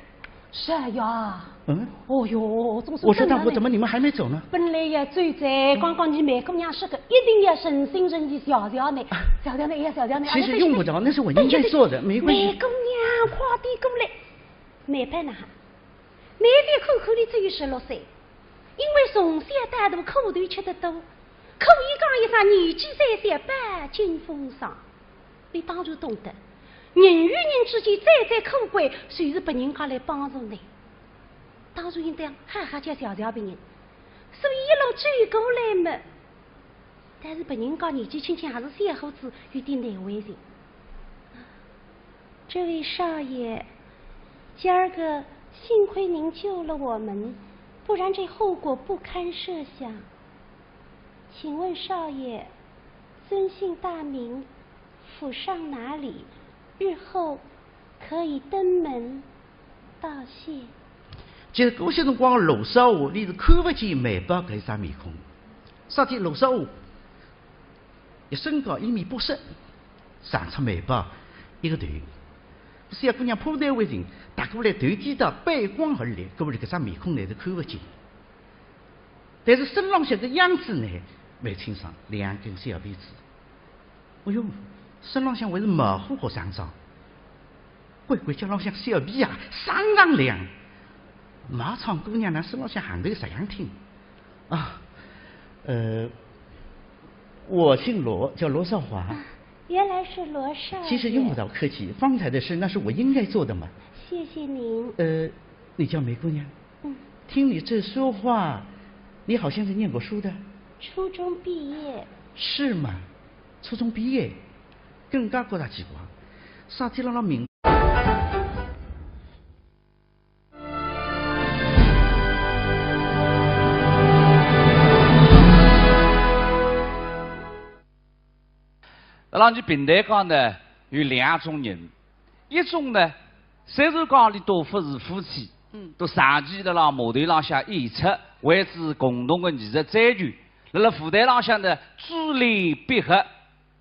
是呀。嗯？哦哟，总算等到了。我说大伯，怎么你们还没走呢？本来要走哉，刚刚你梅姑娘说个，一定要诚心诚意谢谢呢，啊。谢谢呢，也谢谢呢。其实用不着，那是我应该做的，没关系。梅姑娘，快点过来。梅宝呐，梅宝看看俚只有十六岁，因为从小到大苦头吃得多， 可以讲一声年纪虽小，饱经风霜。俚当然懂得，人与人之间最最可贵，就是别人家来帮助你。当然应当好好叫谢谢别人，所以一路走过来嘛，但是别人家年纪轻轻还是小伙子，有点难为情。 这位少爷，今儿个幸亏您救了我们，不然这后果不堪设想。请问少爷，尊姓大名，府上哪里？日后可以登门道谢。其实搿歇辰光罗少华，俚是看勿见梅宝搿张面孔。啥体罗少华？ 一身高一米八十，长出梅宝一个头。小姑娘怕难为情，踏过来头低倒，背光而立，搿么搿张面孔呢是看勿见。但是身浪向个样子呢，蛮清爽，两根小辫子。哎哟，身浪向还是毛货学生装。 乖乖叫浪向小皮鞋，锃锃亮。卖唱姑娘呢，身浪向行头实样挺。啊，呃，我姓罗，叫罗少华。啊，原来是罗少爷。其实用不着客气，方才的事那是我应该做的嘛。谢谢您。呃，你叫梅姑娘？嗯。听你这说话，你好像是念过书的。初中毕业。是吗？初中毕业？ 更加觉得奇怪，啥体辣辣名？辣辣伲评弹界呢，有两种人，一种呢，虽然讲俚笃勿是夫妻，嗯。笃长期辣辣码头浪向演出，为之共同个艺术追求，辣辣舞台浪向呢，珠联璧合，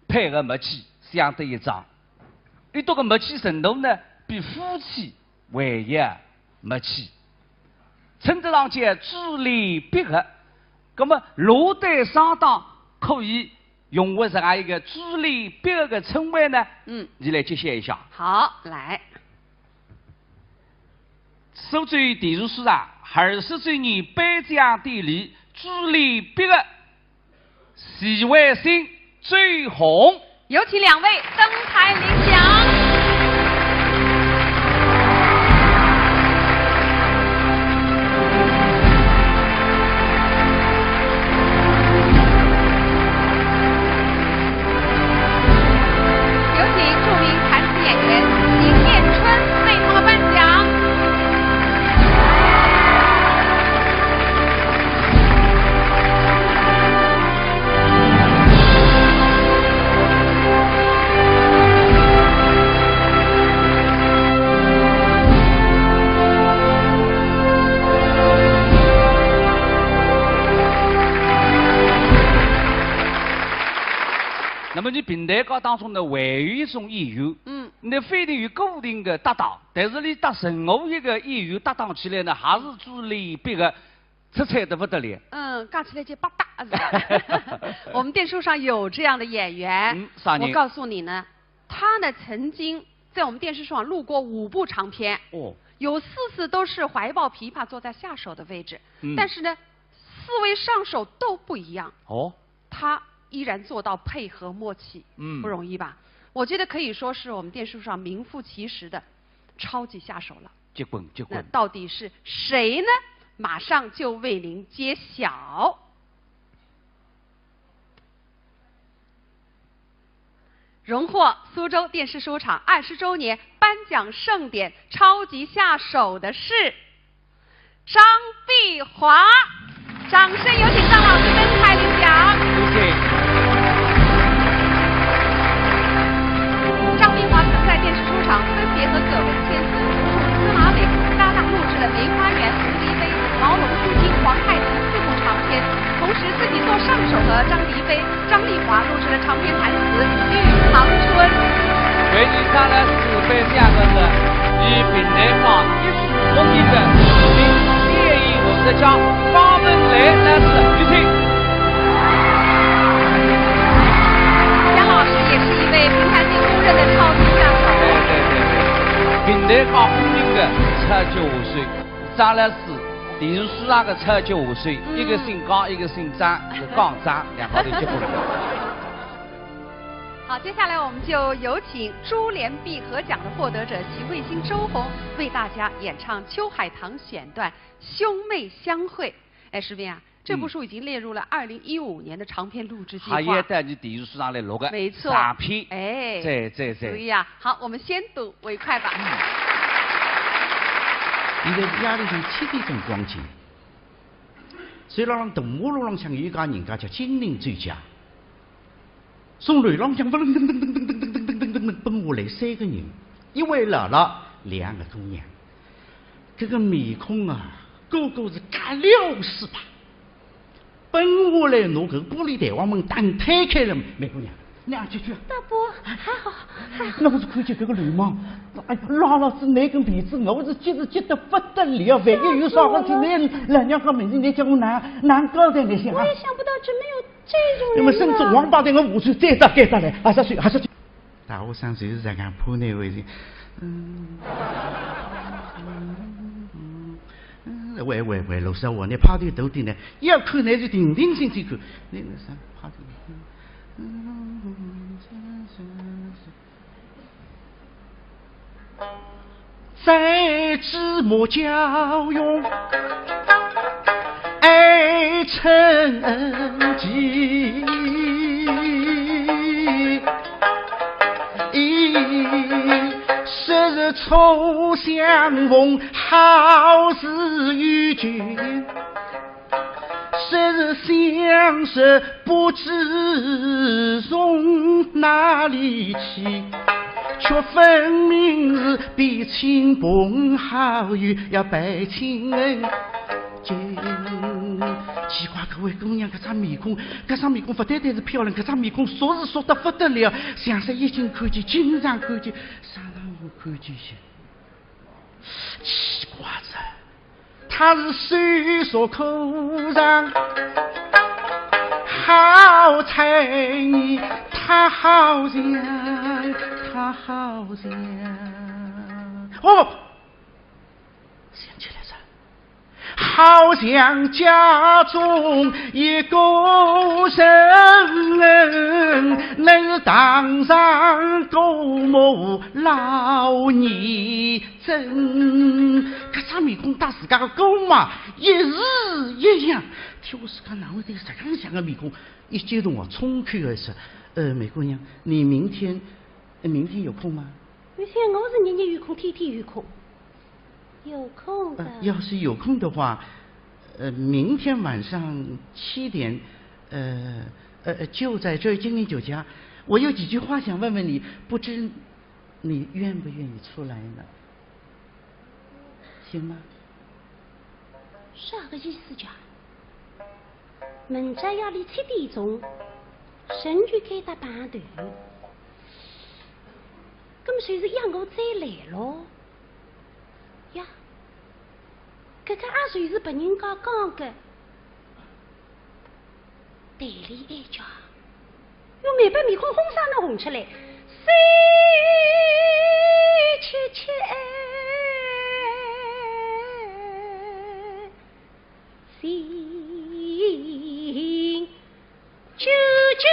配合默契，相得益彰。俚笃个默契程度呢，比夫妻还要默契，称得上叫珠联璧合。那么，哪对双档可以用为这样一个珠联璧合的称谓呢？嗯。你来揭晓一下。好，来。苏州电视书场二十周年颁奖典礼，主礼毕业，徐惠新、周红。有请两位登台领奖。 有请著名弹词演员邢晏春为他们颁奖。 那么你评弹界当中呢，还有一种演员，嗯。你不一定有固定的搭档，但是你搭任何一个演员搭档起来呢，还是主礼毕业，出彩得不得了。嗯，讲起来就百搭，是吧？我们电视上有这样的演员，嗯，啥人？我告诉你呢，他呢曾经在我们电视上录过五部长篇，哦。有四次都是怀抱琵琶坐在下手的位置，嗯。但是呢，四位上手都不一样。哦。 他依然做到配合默契，嗯。不容易吧？我觉得可以说是我们电视上名副其实的超级下手了。结棍，结棍。那到底是谁呢？马上就为您揭晓。荣获苏州电视书场二十周年颁奖盛典超级下手的是 张碧华，掌声有请张老师登台领奖。谢谢。张碧华曾在电视书场分别和葛文乾、苏苏、司马伟搭档录制了《梅花园》《蝴蝶杯》《毛龙出京》《皇太极》四部长篇，同时自己做上手和张迪飞、 张丽华录制的长篇弹词《玉堂春》。为你带来是非常个是，以评弹界一树风云的著名电影作家方文雷来自，有请。杨老师也是一位评弹界公认的超级下手。对对对对，评弹界风云的超级下手，张老师。 电视上个超级下手，嗯。一个姓江，一个姓张，是江张，两家头结棍了。好，接下来我们就有请珠联璧合奖的获得者徐惠新、周红为大家演唱秋海棠选段《兄妹相会》。哎，石斌啊，这部书已经列入了二零一五年的长篇录制计划。嗯。还要到你电视上来录个，没错。长篇。哎，对对对。所以啊，好，我们先睹为快吧。嗯。现在是夜里向七点钟光景，走廊浪大马路浪向有一家人家叫金陵酒家，从楼浪向噔噔噔噔噔噔噔噔噔噔奔下来三个人，一位老老，两个姑娘。搿个面孔啊，个个是甲流水吧。奔下来拿搿个玻璃弹簧门打推开了，梅姑娘， 娘，进去啊。大伯，还好，还好。我是看见搿个流氓，哎，拉牢仔拿根辫子，我是急是急得不得了，万一有啥事体，倷老娘家面前，倷叫我哪，哪交代倷想啊？我也想不到，真没有这种人啊。那么甚至王八蛋，我下去再打，再打来，还是去，还是去。大学生就是这样，怕难为情。嗯，嗯，嗯，喂，喂，喂，罗少华，倷派头大点呢，要看倷就定定心去看，倷那啥，派头。 在芝麻交融，爱成疾。昔日初相逢，好似遇君。 昔日相识不知从哪里起，却分明是比亲朋好友要倍亲近。奇怪，搿位姑娘搿张面孔，搿张面孔勿单单是漂亮，搿张面孔熟是熟得不得了，像煞已经看见，经常看见，啥辰光看见些？奇怪哉。 他是手熟口尝，好猜疑，他好像，他好像。哦，想起来哉，好像家中一个人，能当上姑母老年珍。搿张面孔搭自家个姑妈一式一样，天，我自家哪会得实梗像个面孔？一激动啊，冲口而出：“呃，梅姑娘，你明天，呃，明天有空吗？”“为啥我是日日有空，天天有空？有空的。”“呃，要是有空的话，呃，明天晚上七点，呃，呃，就在这儿金陵酒家，我有几句话想问问你，不知你愿不愿意出来呢？行吗？”啥个意思讲？明朝夜里七点钟，人就该搭碰头，搿么就是约我再来咯？呀，搿个也就是别人家讲个。 对俚哀叫，用梅宝面孔红啥能红出来？“谁去去哎，心啾啾。”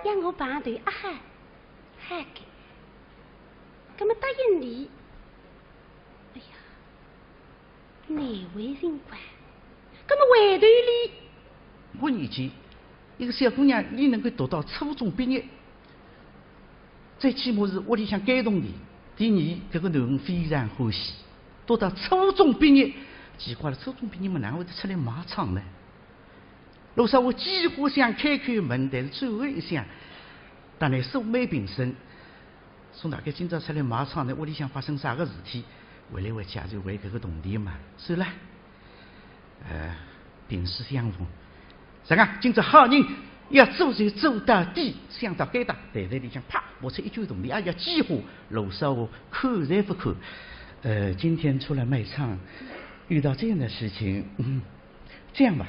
让我碰头啊哈，嗨个，搿么答应俚。哎呀，难为情个，搿么回头俚。我年纪，一个小姑娘，俚能够读到初中毕业， 最起码是屋里向感动俚。第二，搿个囡恩非常欢喜，读到初中毕业，奇怪了，初中毕业么哪会得出来卖唱呢？罗少华几乎想开口问，但是最后一想，当然素昧平生，说哪个今朝出来卖唱呢，屋里向发生啥个事体，回来回去也就为搿个铜钿嘛，算了。 呃，萍水相逢。实梗，今朝好人要做就做到底，想到该搭，袋袋里向啪，摸出一卷铜钿，哎呀，几化，罗少华看侪勿看。呃，今天出来卖唱，遇到这样的事情，嗯，这样吧，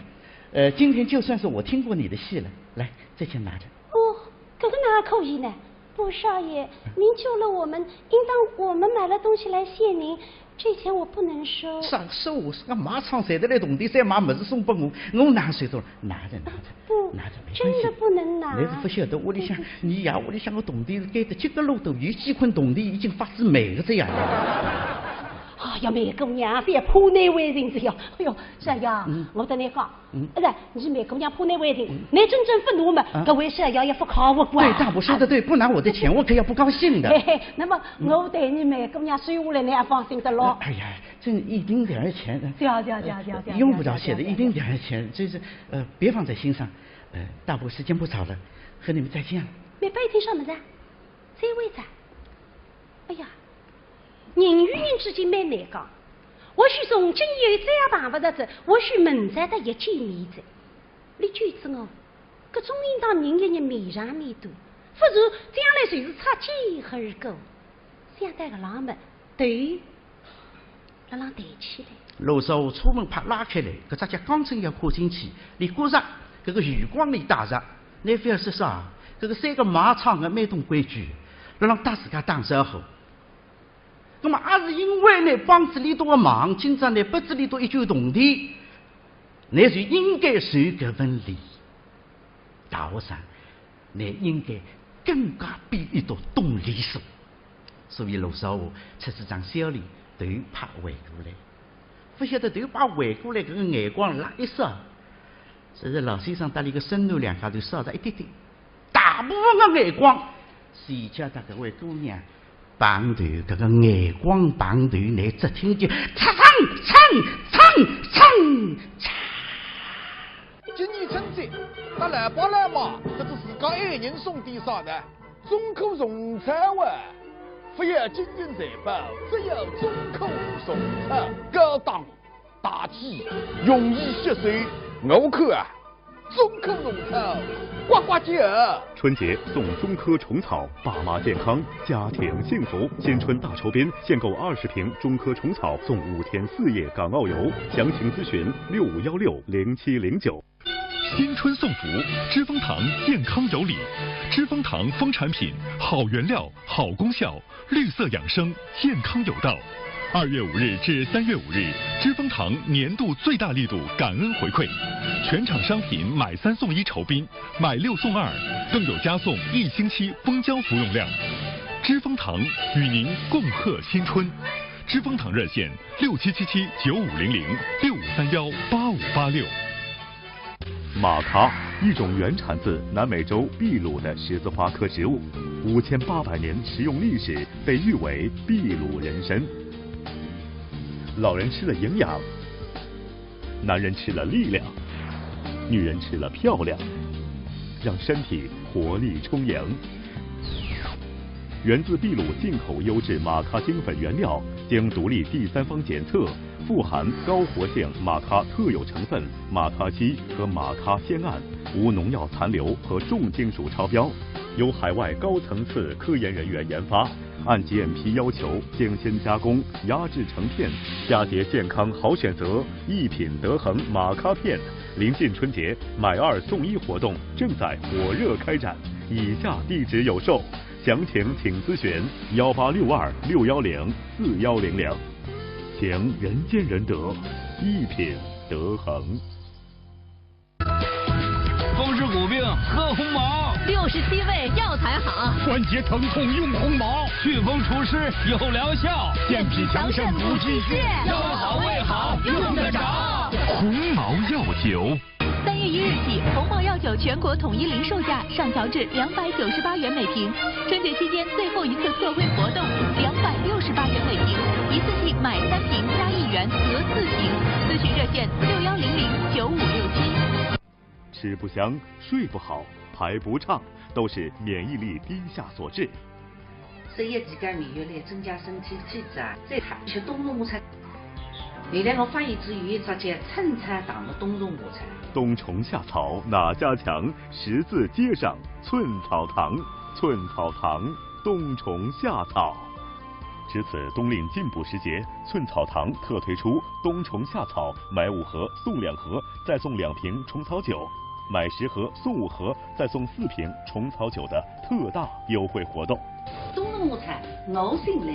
呃，今天就算是我听过你的戏了，来，这钱拿着。 哦，搿个哪可以呢？不，少爷，您救了我们，应当我们买了东西来谢您，这钱我不能收。啥个收？啥个卖唱赚得来铜钿，再买物事送拨我，我哪收得了？拿着，拿着，不，拿着，没关系。真的不能拿。倷是勿晓得，屋里向，对不起。倷爷屋里向个铜钿是该得几个路多，有几捆铜钿已经发仔霉个这样。哎呀，梅姑娘，覅怕难为情哉呀。哎哟，少爷，嗯。我搭倷讲， 嗯。哎，倷梅姑娘怕难为情，嗯。倷真正勿拿嘛，啊。搿位少爷也勿靠我管。对，大伯说得对，不拿我的钱，我可要不高兴的。嘿嘿，那么我代倷梅姑娘收下来，倷也放心得咯。哎呀，这一丁点儿钱，对啊，对啊，对啊，对啊，对啊，用不着谢的，对啊，对啊，一丁点儿钱，这是，呃，别放在心上。呃，大伯时间不早了，和你们再见了。梅宝一听啥物事啊？再会哉。哎呀， 人与人之间蛮难讲，或许从今以后再也碰勿着哉，或许明朝搭伊见面哉。倷觉着哦，搿种应当人与人面上面对，勿然将来就是擦肩而过。想到搿浪么，头辣浪抬起来。罗少华车门啪拉开来，搿只脚刚正要跨进去，俚觉着搿个余光里带着，倷覅说啥，搿个三个卖唱个蛮懂规矩，辣浪搭自家打招呼。葛末也是因为倷帮仔俚笃个忙，今朝倷拨仔俚笃一卷铜钿，倷就应该受搿份礼。大学生， 倷应该更加比俚笃懂礼数。所以罗少华出仔张笑脸，头别回过来。勿晓得头别回过来，搿个眼光辣一扫，只是老先生搭俚个孙囡两家头扫着一点点，大部分个眼光，全交到搿位姑娘 碰头，搿个眼光碰头，倷只听见嚓嚓嚓嚓嚓嚓。今年春节，搭老爸老妈，搿是自家爱人送点啥呢？中科虫草啊！勿要金银财宝，只要中科虫草。高档、大气，容易吸收。我看啊， 中科虫草，呱呱叫。春节送中科虫草，爸妈健康，家庭幸福。新春大酬宾，限购二十瓶中科虫草，送五天四夜港澳游。详情咨询六五幺六零七零九。新春送福，知蜂堂健康有礼。知蜂堂蜂产品，好原料，好功效， 绿色养生，健康有道。二月五日至三月五日，知蜂堂年度最大力度感恩回馈，全场商品买三送一酬宾，买六送二，更有加送一星期蜂胶服用量。知蜂堂与您共贺新春。知蜂堂热线：六七七七九五零零，六五三幺八五八六。 玛咖，一种原产自南美洲秘鲁的十字花科植物，五千八百年食用历史，被誉为秘鲁人参。老人吃了营养，男人吃了力量，女人吃了漂亮，让身体活力充盈。源自秘鲁进口优质玛咖精粉原料，经独立第三方检测， 富含高活性玛咖特有成分玛咖烯和玛咖酰胺，无农药残留和重金属超标，由海外高层次科研人员研发，按GMP要求精心加工、压制成片，佳节健康好选择，一品德恒玛咖片。临近春节，买二送一活动正在火热开展，以下地址有售，详情请咨询幺八六二六幺零四幺零零。 情人见人得，一品德恒。风湿骨病喝鸿茅，六十七味药材好，关节疼痛用鸿茅，祛风除湿有疗效，健脾强肾补气血，腰好胃好用得着。鸿茅药酒。 三月一日起，鸿茅药酒全国统一零售价上调至两百九十八元每瓶。春节期间最后一次特惠活动，两百六十八元每瓶，一次性买三瓶加一元得四瓶。咨询热线六幺零零九五六七。吃不香，睡不好，排不畅，都是免疫力低下所致。 十一期间免疫力增加，身体体质啊，再好吃冬虫夏草。原来我发现只有一只叫寸草堂的冬虫夏草。冬虫夏草哪家强？十字街上寸草堂，寸草堂冬虫夏草。值此冬令进补时节，寸草堂特推出冬虫夏草买五盒送两盒，再送两瓶虫草酒，买十盒送五盒，再送四瓶虫草酒的特大优惠活动。 冬虫夏草，我信赖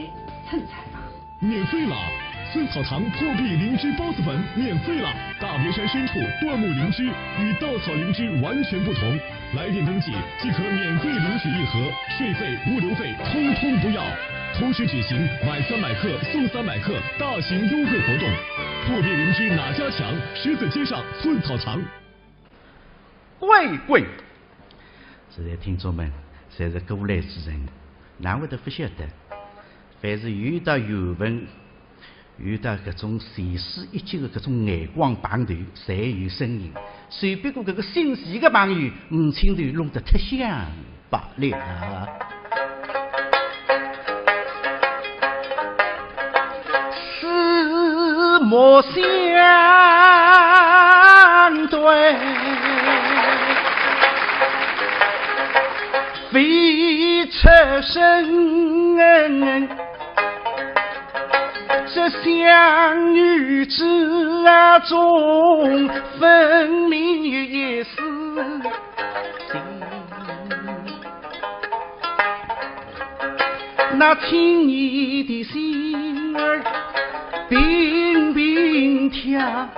寸草堂。免费了！寸草堂破壁灵芝孢子粉免费了！大别山深处，椴木灵芝与稻草灵芝完全不同。来电登记即可免费领取一盒，税费、物流费通通不要。同时举行买三百克送三百克大型优惠活动。破壁灵芝哪家强？十字街上寸草堂。 喂喂，现在听众们侪是过来之人，哪会得勿晓得？凡是有得缘分，有得搿种前世一劫的搿种眼光碰头，侪有声音。只不过搿个姓徐的朋友，五千头弄得忒响罢了。 四目相对，未出声。这相遇之中，分明有一丝心。那听你的心儿并并跳，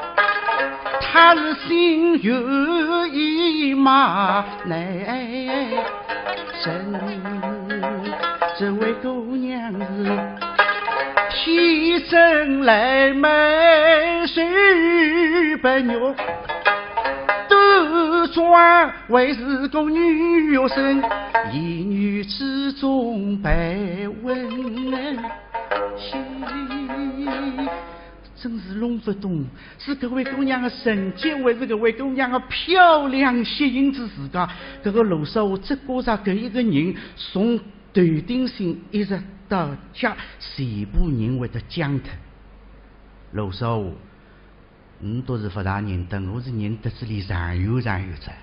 他是心猿意马，难 这位姑娘是天生来貌秀不玉，端庄还是个女学生，言语之中带温馨。真是弄不懂，是搿位姑娘的成绩，还是搿位姑娘的漂亮吸引着自家？搿个罗少华只觉着搿一个人从 头顶心一直到脚，全部人会得僵脱。罗少华，侬倒是勿大认得，我是认得仔俚长远长远哉。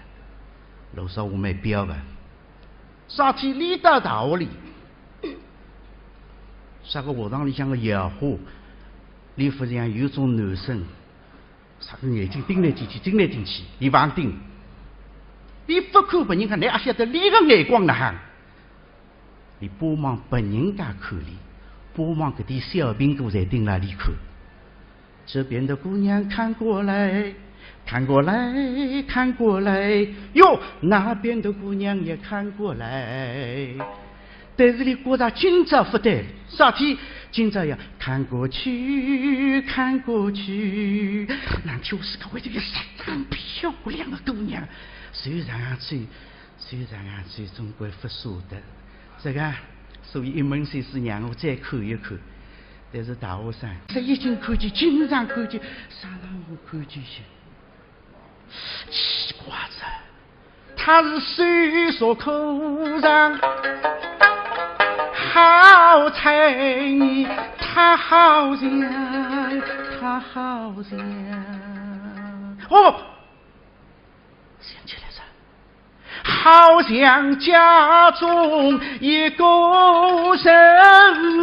罗少华蛮彪个，啥体俚到大学里，啥个学堂里向个校花，俚勿像有种男生， 啥个眼睛盯来盯去，盯来盯去，俚勿盯。俚勿看别人家，倷阿晓得俚个眼光哪哼？俚巴望别人家看俚，巴望搿点小苹果侪盯牢俚看。这边的姑娘看过来，看过来，看过来，哟，那边的姑娘也看过来。 但是俚觉着今朝勿对，啥体？今朝要看过去，看过去。难道是搿位头有十张漂亮的姑娘，手上啊手，手上啊手，总归勿舍得。这个，所以一门心思让我再看一看。但是大学生，这已经看见，经常看见，啥辰光看见些？ 奇怪哉，他是手所苦上，好彩你，他好像，他好像，哦，想起来哉，好像家中一个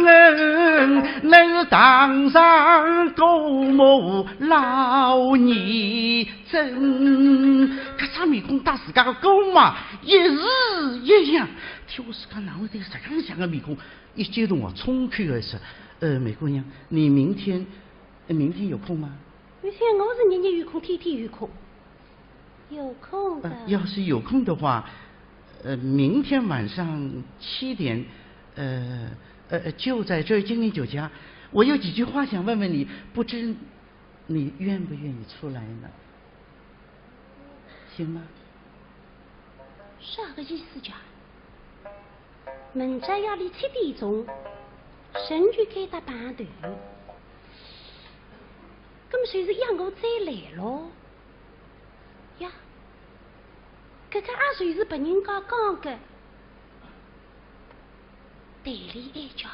人，乃是堂上姑母老年 真，搿张面孔搭自家个姑妈一式一样。听我是讲，哪会得有这样像个面孔？一激动啊，冲口而出：“呃，梅姑娘，你明天，呃，明天有空吗？”我想我是日日有空，天天有空，有空的。呃，要是有空的话，呃，明天晚上七点，呃，呃，就在这儿金陵酒家，我有几句话想问问你，不知 你愿不愿意出来呢？行吗？啥个意思讲？明朝夜里七点钟，辰光该搭碰头，搿么就是约我再来咯。呀，搿个也就是别人家讲个 对俚哀叫，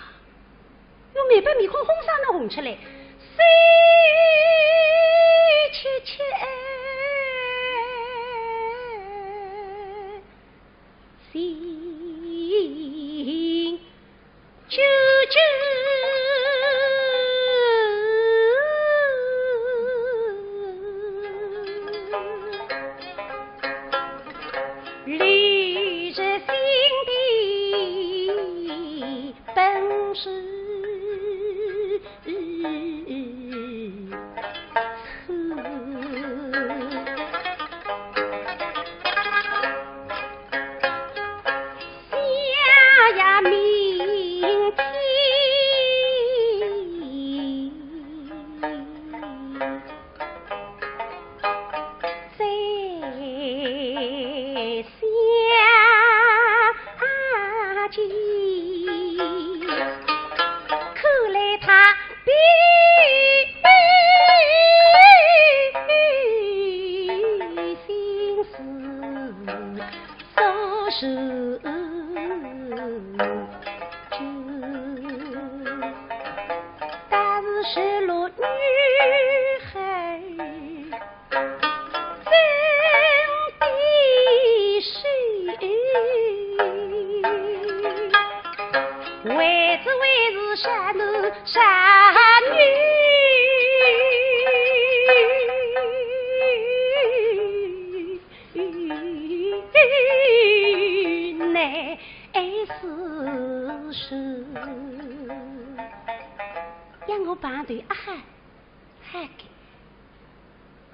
用梅宝面孔红啥能红出来？谁切切哎，谁救救？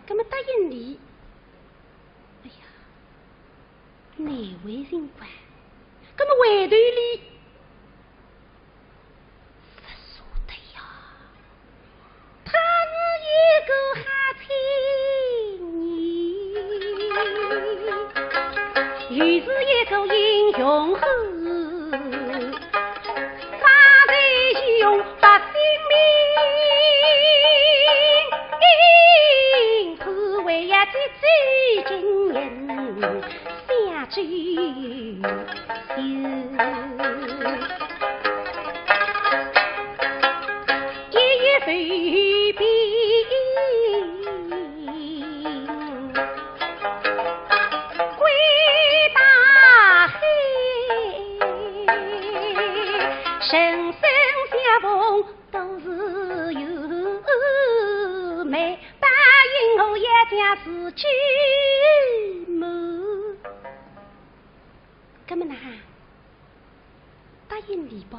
那么答应俚，哎呀，难为情哉。那么回头俚，勿舍得呀。他是一个好青年，又是一个英雄汉。 方才用百姓命，可为呀这最近人相救。一一回禀。 归大海，神圣相逢都是由美，答应我也将是救母。那么呢，答应你吧。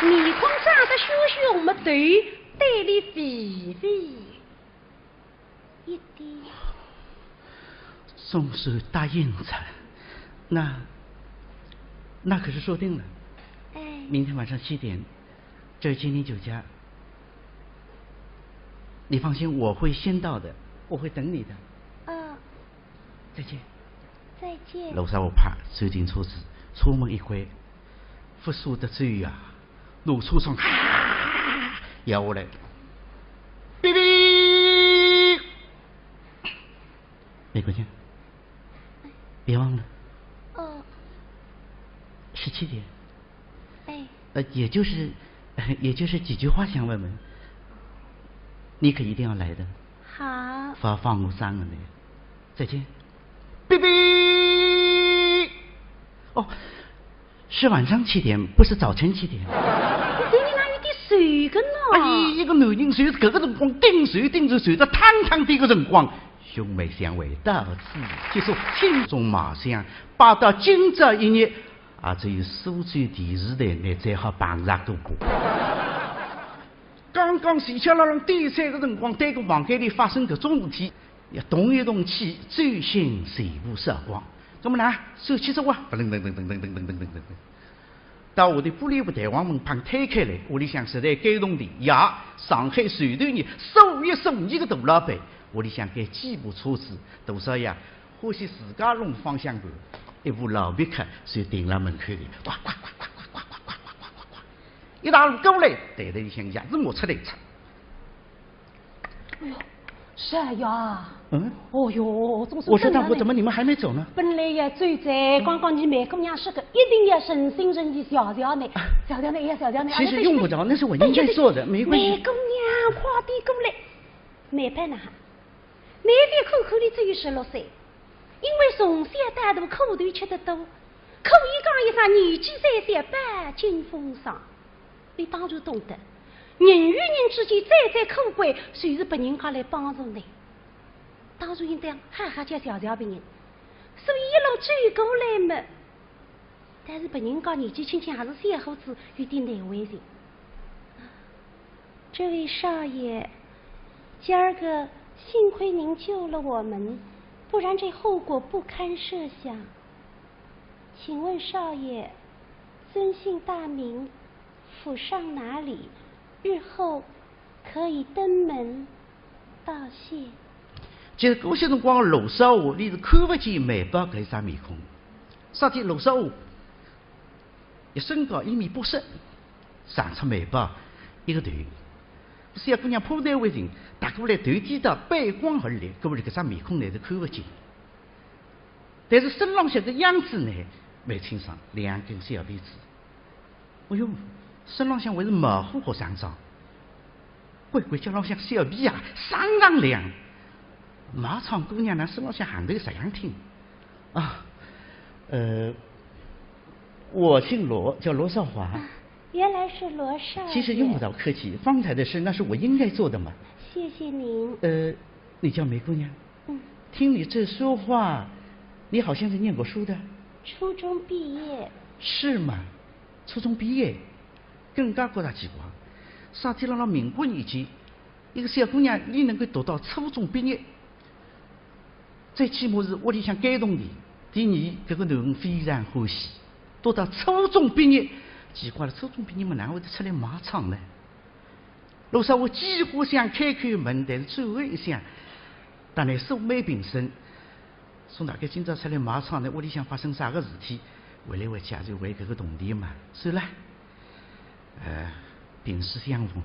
面孔涨得血血红么，头对俚微微一点。总算答应哉，那，那可是说定了。哎。明天晚上七点，这是金陵酒家。你放心，我会先到的，我会等你的。嗯。再见。再见。罗少华啪，走进车子，车门一关，勿舍得走呀，拿车窗哈摇下来，哔哔。 没关系，别忘了，哦。十七点。哎。呃，也就是，也就是几句话想问问，你可一定要来的。好。勿好放我生个呢。再见。哔哔。哦， 是晚上七点，不是早晨七点。搿人哪有点瘦个呢？哎，一个男人就是搿个辰光顶瘦顶瘦，瘦得汤汤渧个辰光，兄妹相会到此结束，轻松马上摆到今朝一日，也只有苏州电视台才好碰着过吧。刚刚前脚辣浪点菜个辰光，对个房间里发生搿种事体， 要动一动气，走进这部时光。那么呢，手起手啊，噔噔噔噔噔噔噔噔噔噔噔。到下头玻璃个弹簧门旁推开来，屋里向实在该动地呀，上海首都呢，数一数二个大老板，屋里向该几部车子，多少呀，欢喜自家弄方向盘，一部老别克就停辣门口里，呱呱呱呱呱呱呱呱呱呱呱呱，一大路过来，对头里向样子摸出来一出。 哎呦，少爷啊。嗯？哦哟，总算我说大伯，等到你。怎么你们还没走呢？本来要走哉，刚刚你梅姑娘说个，一定要诚心诚意谢谢你，谢谢你，哎呀，谢谢你。其实用不着，那是我应该做的，没关系。梅姑娘，快点过来。梅宝呐，你的看看你只有十六岁，因为从小到大苦头吃得多，可以讲一声年纪虽小，饱经风霜。 你当然懂得，人与人之间最最可贵，就是别人家来帮助你。当然应当好好叫谢谢别人，所以一路走过来嘛，但是别人家年纪轻轻还是小伙子，有点难为情。这位少爷，今儿个幸亏您救了我们，不然这后果不堪设想。请问少爷，尊姓大名？ 府上哪里？日后可以登门道谢。其实搿歇辰光，罗少华伊是看勿见梅宝搿一张面孔，啥体罗少华一身高一米八十，长出梅宝一个头。小姑娘怕难为情，踏过来头低到背光而立，搿么搿张面孔呢是看勿见。但是身浪向个样子呢，蛮清爽，两根小辫子。哎哟，身浪向还是毛货学生装，乖乖叫浪向小皮鞋，锃锃亮。卖唱姑娘呢，身浪向行头实样挺。啊，呃，我姓罗，叫罗少华。啊，原来是罗少爷。其实用不着客气，方才的事那是我应该做的嘛。谢谢您。呃，你叫梅姑娘？嗯。听你这说话，你好像是念过书的。初中毕业。是吗？初中毕业，更加觉着奇怪。啥体辣辣民国年间，一个小姑娘，伊能够读到初中毕业，最起码是屋里向该铜钿。第二，搿个囡恩非常欢喜，读到初中毕业，奇怪了，初中毕业嘛，哪会得出来卖唱呢？罗少华几乎想开口问，但是最后一想，搭倷素昧平生，说大概今朝出来卖唱呢，屋里向发生啥个事体，回来回去也就为搿个铜钿嘛，算了。呃，萍水相逢，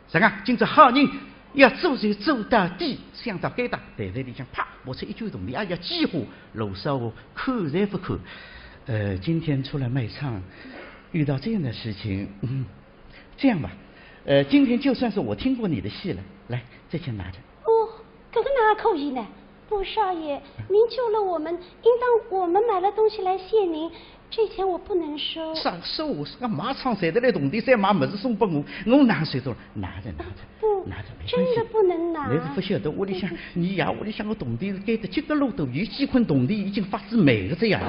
啥个今朝好人要做就做到底，想到该搭，袋袋里向啪，摸出一卷铜钿，哎呀，几乎罗少华看侪勿看。呃，今天出来卖唱，遇到这样的事情，嗯，这样吧，呃，今天就算是我听过你的戏了，来，这钱拿着。哦，搿个哪可以呢？罗少爷，您救了我们，应当我们买了东西来谢您，这钱我不能收。啥收？啥个卖唱赚得来铜钿，再买物事送拨我，我哪收得了？拿着，拿着，不，拿着，没关系。真的不能拿。倷是勿晓得，屋里向对不起。倷爷屋里向个铜钿是该得几个路头，有几捆铜钿已经发仔霉个这样。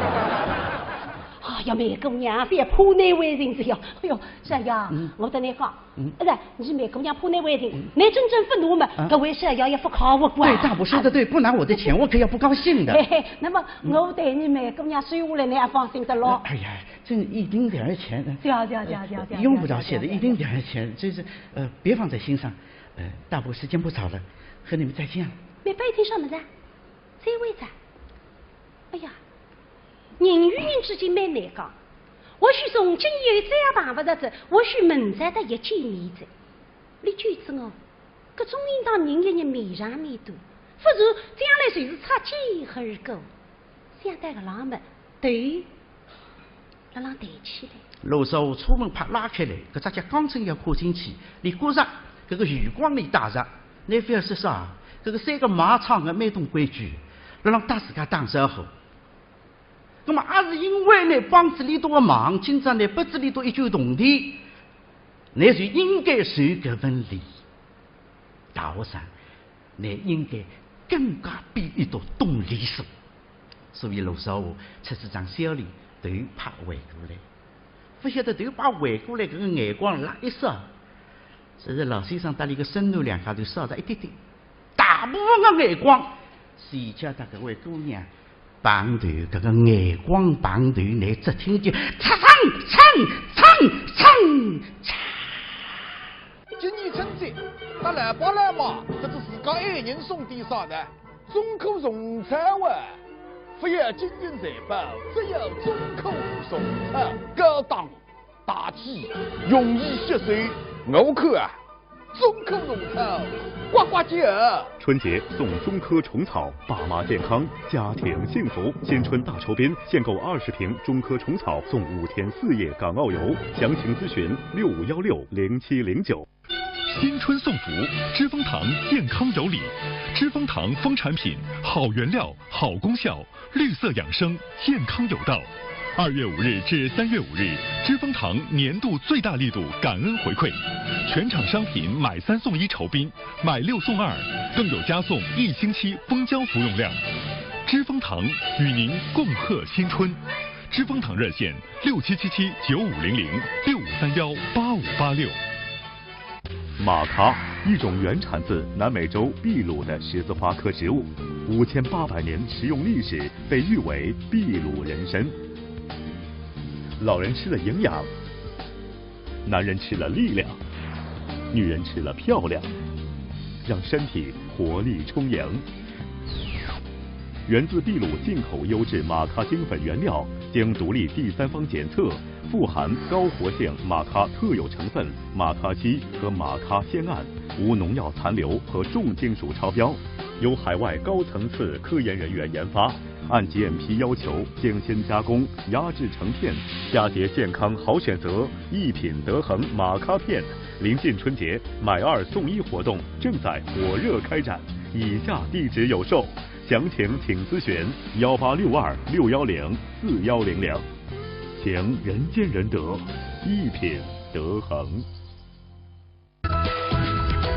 哎呀，梅姑娘，覅怕难为情哉呀。哎哟，少爷，嗯我搭倷讲，嗯哎，倷梅姑娘怕难为情，倷真正勿拿嘛，啊搿位少爷也勿靠我管。对，大伯说的对，不拿我的钱，我可要不高兴的。嘿嘿，那么我代倷梅姑娘收下来，倷也放心得了。哎呀，这一丁点儿钱，对啊对啊对啊对啊对啊用不着谢的，对啊对啊一丁点儿钱，这是呃，别放在心上。呃，大伯时间不早了，和你们再见了。梅伯一听啥物事啊？再会哉。哎呀，人与人之间蛮难讲，或许从今以后再也碰勿着哉，或许明朝搭又见面哉。倷觉着哦，搿种应当人与人面上面对，勿然将来就是擦肩而过。想到搿浪么，头辣浪抬起来。罗少华车门啪拉开来，搿只脚刚正要跨进去，俚觉着搿个余光里带着，倷覅说啥，搿个三个卖唱个蛮懂规矩，辣浪搭自家打招呼。那么也是因为倷帮仔俚笃个忙，今朝倷拨仔俚笃一卷铜钿，倷就应该受搿份礼。大学生，倷应该更加比俚笃懂礼数。所以罗少华出仔张笑脸，头啪回过来。勿晓得头啪回过来，搿个眼光辣一扫，只是老先生搭俚个孙囡两家头扫着一点点。大部分个眼光，是叫搭搿位姑娘碰头，搿个眼光碰头，倷只听见嚓嚓嚓嚓嚓嚓。今年春节，搭老爸老妈，或者自家爱人送点啥呢？中科虫草啊！勿要金银财宝，只要中科虫草。高档、大气、容易吸收。我看啊，中科虫草呱呱叫。春节送中科虫草，爸妈健康，家庭幸福。新春大酬宾，限购二十瓶中科虫草，送五天四夜港澳游。详情咨询六五幺六零七零九。新春送福，知蜂堂健康有礼。知蜂堂蜂产品，好原料、好功效，绿色养生，健康有道。二月五日至三月五日，知蜂堂年度最大力度感恩回馈，全场商品买三送一酬宾，买六送二，更有加送一星期蜂胶服用量。知蜂堂与您共贺新春。知蜂堂热线六七七七九五零零，六五三幺八五八六。马咖，一种原产自南美洲秘鲁的十字花科植物，五千八百年食用历史，被誉为秘鲁人参。老人吃了营养，男人吃了力量，女人吃了漂亮，让身体活力充盈。源自秘鲁进口优质马咖精粉原料，经独立第三方检测，富含高活性马咖特有成分马咖烯和马咖酰胺，无农药残留和重金属超标，由海外高层次科研人员研发，按G M P要求精心加工、压制成片，佳节健康好选择，一品德恒马咖片。临近春节，买二送一活动正在火热开展，以下地址有售，详情请咨询幺八六二六幺零四幺零零。情人见人得，一品德恒。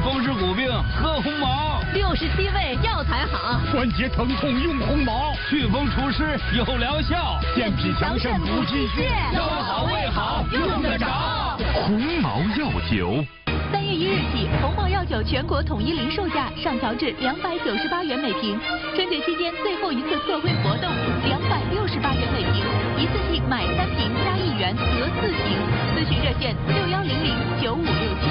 风湿骨病喝鸿茅，六十七味药材好，关节疼痛用鸿茅，祛风除湿有疗效，健脾强肾补气血，药好味好用得着。鸿茅药酒。三月一日起，鸿茅药酒全国统一零售价上调至两百九十八元每瓶。春节期间最后一次特惠活动，两百六十八元每瓶，一次性买三瓶加一元得四瓶。咨询热线六幺零零九五六七。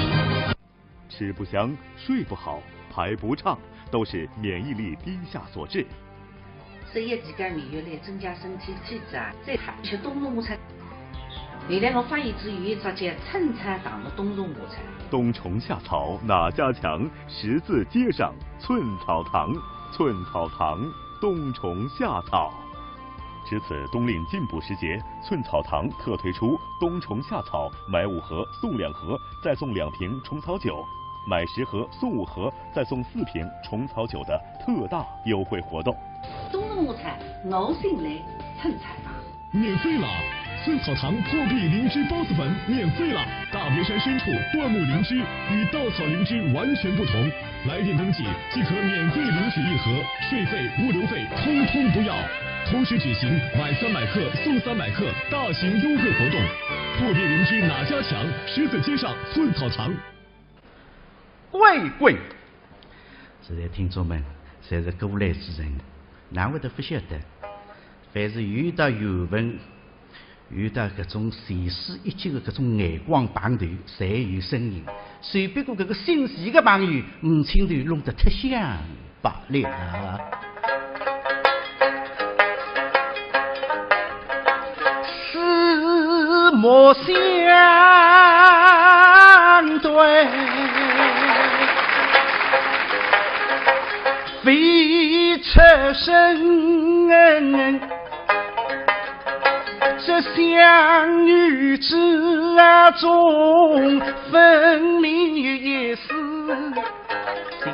吃不香，睡不好，排不畅，都是免疫力低下所致。十一期间免疫力增加，身体体质啊，再好吃冬虫夏草。原来我发现只有一只叫寸草堂的冬虫夏草。冬虫夏草哪家强？十字街上寸草堂，寸草堂冬虫夏草。值此冬令进补时节，寸草堂特推出冬虫夏草买五盒送两盒，再送两瓶虫草酒，买十盒送五盒，再送四瓶虫草酒的特大优惠活动。冬虫夏草，我信赖寸草堂。免费了！寸草堂破壁灵芝孢子粉免费了！大别山深处椴木灵芝与稻草灵芝完全不同，来电登记即可免费领取一盒，税费、物流费通通不要。同时举行买三百克送三百克大型优惠活动，破壁灵芝哪家强？十字街上寸草堂。滚滚！现在听众们侪是过来之人，哪会得勿晓得？凡是有得缘分，有得搿种前世一劫的搿种眼光碰头，侪有声音。只不过搿个姓徐的朋友，五千头弄得忒响罢了。四目相对，未曾生。 这相遇之中，分明有一丝情。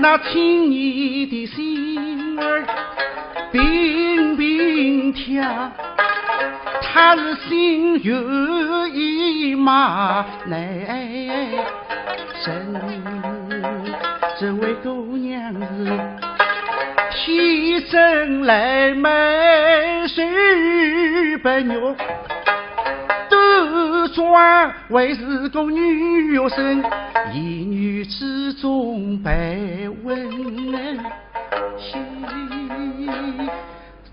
那青年的心儿并并跳，他是心猿意马，难 这位姑娘是天生来貌秀不玉，端庄还是个女学生，言语之中带温馨。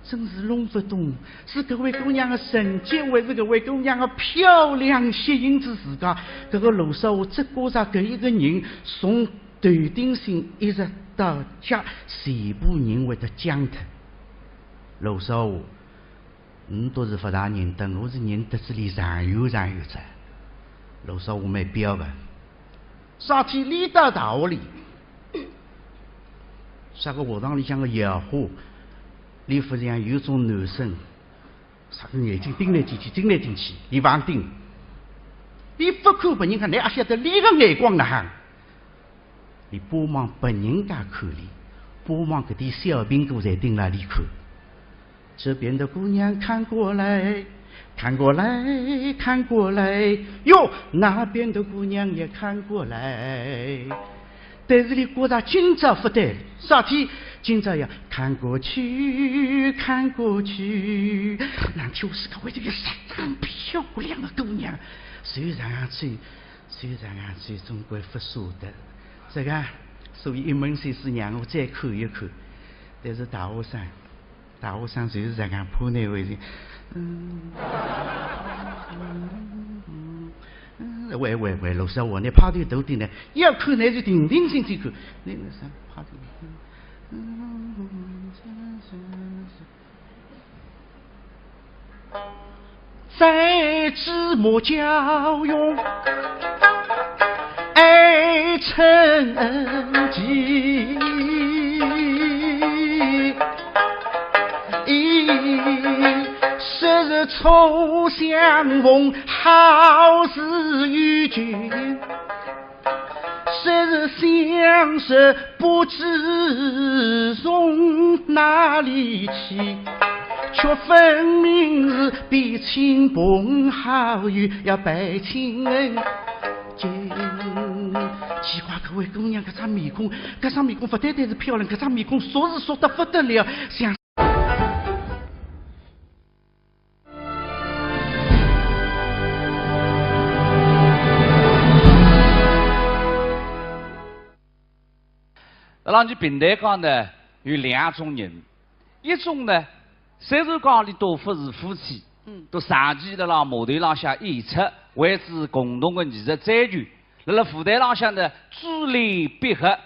真是弄勿懂，是搿位姑娘的成绩，还是搿位姑娘的漂亮吸引着自家？搿个罗少华只觉着搿一个人从 头顶心一直到脚，全部人会得僵脱。罗少华，侬倒是勿大认得，我是认得仔俚长远长远哉。罗少华蛮彪个，啥体俚到大学里，啥个学堂里向个校花，俚勿像有种男生，啥个眼睛盯来盯去，盯来盯去，俚勿盯。俚勿看别人家，倷阿晓得俚个眼光哪哼？ 俚巴望别人家看俚，巴望搿点小苹果侪盯牢俚看。这边的姑娘看过来，看过来，看过来，哟，那边的姑娘也看过来。但是俚觉着今朝勿对，啥体？今朝要看过去，看过去。难道是个为这个相当漂亮的姑娘，虽然最 虽然啊，最终归勿舍得。这个，所以一门心思让我再看一看。但是大学生，大学生就是这样，怕难为情。嗯，嗯，嗯，喂，喂，喂，罗少华，倷派头大点呢，要看倷就定定心去看。倷那啥派头，嗯，嗯，嗯，嗯，嗯，嗯。 在芝麻交融，爱情春季，说是初相逢，好似与君。说是相识，不知从哪里起，却分明是比亲朋好友要拜亲恩。 奇怪，搿位姑娘搿张面孔，搿张面孔勿单单是漂亮，搿张面孔熟是熟得勿得了，像……辣辣伲评弹界呢，有两种人，一种呢，虽然讲俚笃勿是夫妻，嗯。笃长期辣辣码头浪向演出，为之共同个艺术追求， 辣辣舞台浪向呢，珠联璧合，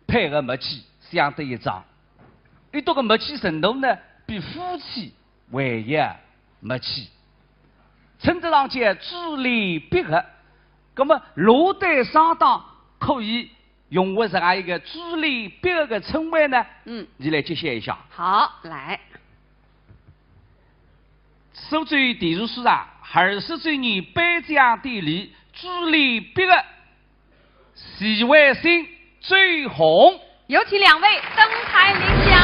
配合默契，相得益彰。俚笃个默契程度呢，比夫妻还要默契。称得上叫珠联璧合。那么，哪对双档可以用为这样一个珠联璧合个称谓呢？嗯。你来揭晓一下。好，来。苏州电视书场二十周年颁奖典礼，珠联璧合， 徐惠新、周红。有请两位登台领奖。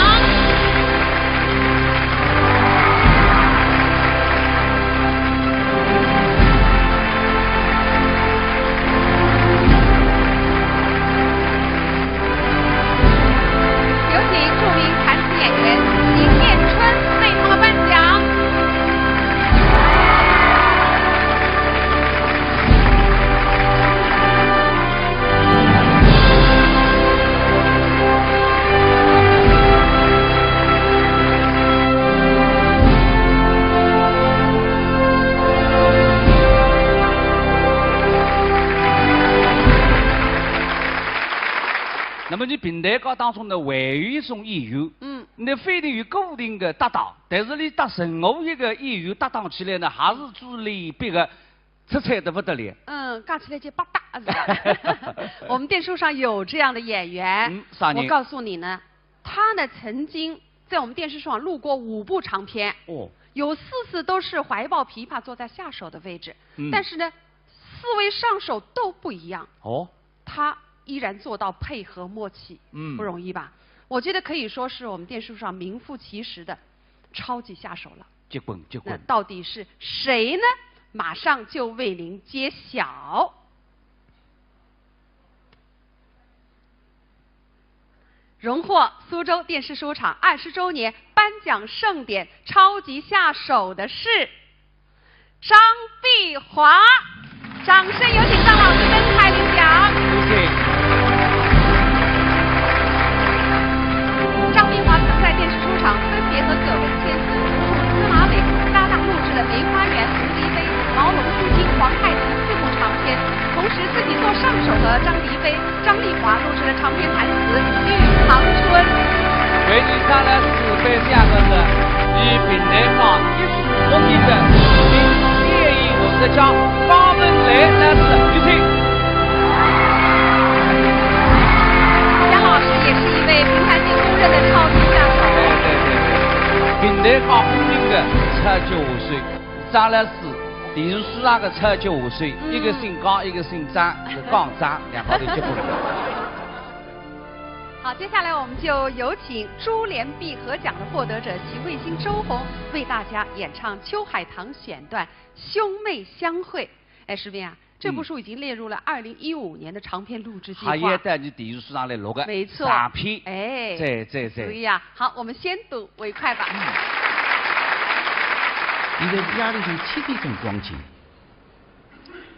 有请著名弹词演员邢晏春为他们颁奖。 那么伲评弹界当中呢，还有一种演员，嗯。俚勿一定有固定个搭档，但是俚搭任何一个演员搭档起来呢，还是珠联璧合， 出彩得勿得了。嗯，讲起来就百搭，是吧？我们电视书场有这样的演员，嗯，啥人？我告诉你呢，他呢曾经在我们电视书场录过五部长篇，哦。有四次都是怀抱琵琶坐在下手的位置，嗯。但是呢，四位上手都不一样。哦。 他依然做到配合默契，嗯。不容易吧？我觉得可以说是我们电视书场名副其实的超级下手了。结棍，结棍。那到底是谁呢？马上就为您揭晓。荣获苏州电视书场二十周年颁奖盛典超级下手的是 张碧华，掌声有请张老师登台领奖。谢谢。张碧华曾在电视书场分别和葛文乾、苏童、司马伟搭档录制了《梅花缘》《蝴蝶杯》《毛龙出京》《皇太极》四部长篇，同时自己做上手和张迪飞、张丽华录制了长篇弹词《玉堂春》。为你带来是 被两个人以评弹界一时风云的著名演艺文学家方文莱老师，有请。杨老师也是一位评弹界公认的超级下手。对对对对，评弹界公认的超级下手，张老师，电视书场个超级下手，嗯。一个姓江，一个姓张，是江张，两家头结棍。 好，接下来我们就有请珠联璧合奖的获得者徐惠新、周红为大家演唱秋海棠选段《兄妹相会》。哎，石斌啊，这部书已经列入了二零一五年的长篇录制计划。嗯。还要到伲电视书场来录个。没错。长篇。哎。对，对，对。所以啊，好，我们先睹为快吧。嗯。现在是夜里向七点钟光景，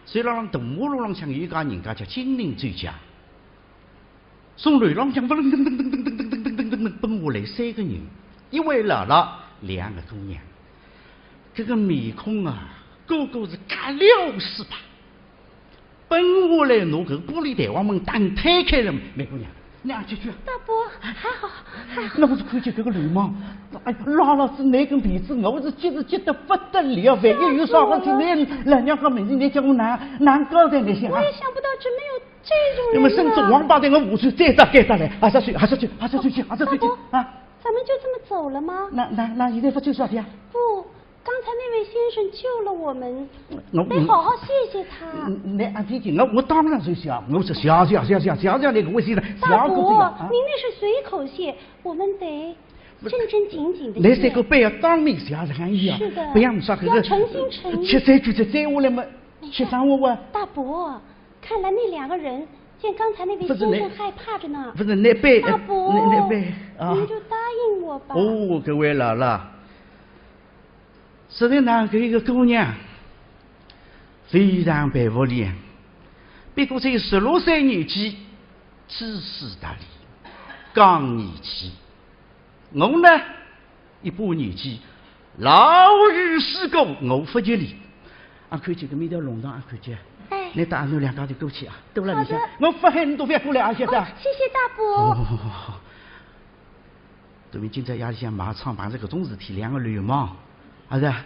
所以辣辣大马路浪向有一家人家叫金陵酒家。 从楼浪向噔噔噔噔噔噔噔噔噔噔噔奔下来三个人，一位老老，两个姑娘。搿个面孔啊，个个是甲流水吧。奔下来拿搿个玻璃弹簧门打推开了，梅姑娘，娘舅舅。大伯，还好，还好。我是看见搿个流氓，哎，拉牢仔倷根辫子，我是急是急得不得了，万一有啥事体，倷老娘家面前倷叫我哪，哪交代倷想啊？我也想不到，真没有这种人啊。那么甚至王八蛋，我下手再打该打来，还是去，还是去，还是去，还是去，大伯，啊？咱们就这么走了吗？那，那，那现在不就是啊？不，刚才那位先生救了我们，我，得好好谢谢他。嗯，那，啊，这个，我，我当然是谢，我是谢，谢，谢，谢，谢，谢那个位先生，谢个这个，大伯，啊。您那是随口谢，我们得正正经经地谢。那这个不要当面谢，是啊。是的，不要说这个，要诚心诚意。吃这句，这，这我来嘛，没事。吃啥我啊？大伯，看来那两个人见刚才那位先生害怕着呢。不是那，不是那边，大伯，那，那边，啊。您就答应我吧。哦，搿位老了， 实在讲，搿个姑娘非常佩服俚，不过才十六岁年纪，知书达理，讲义气。我呢，一把年纪，老于世故，我勿及俚。啊，看见搿面条弄堂啊，看见。哎。倷带阿囡两家头过去啊，多了里向，好的。我勿喊倷都勿要过来啊，晓得啊？哦，谢谢大伯。哦。 对面今朝夜里向卖唱碰着搿种事体，两个流氓，啊是啊？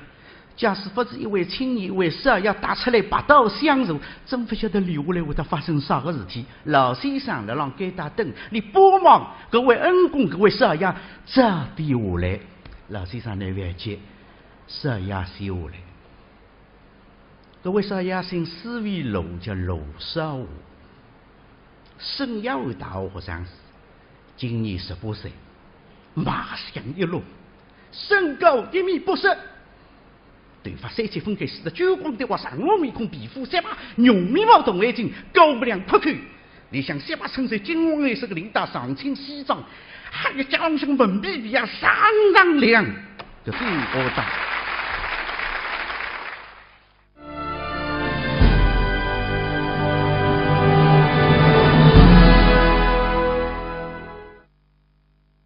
假使勿是一位青年，一位少爷踏出来拔刀相助，真勿晓得留下来会得发生啥个事体。老先生辣浪该搭等，俚巴望搿位恩公，搿位少爷早点下来。老先生难为情，少爷先下来。 搿位少爷姓施维鲁，叫罗少华，省幼儿大学学生子，今年十八岁，卖相一流，身高一米八十，头发三七分开，梳得锃光的滑，长须面孔，皮肤雪白，浓眉毛，大眼睛，高鼻梁阔口，里向雪白衬衫，金黄颜色的领带，上青西装，还有脚浪向文皮皮鞋，锃锃亮，搿真好打。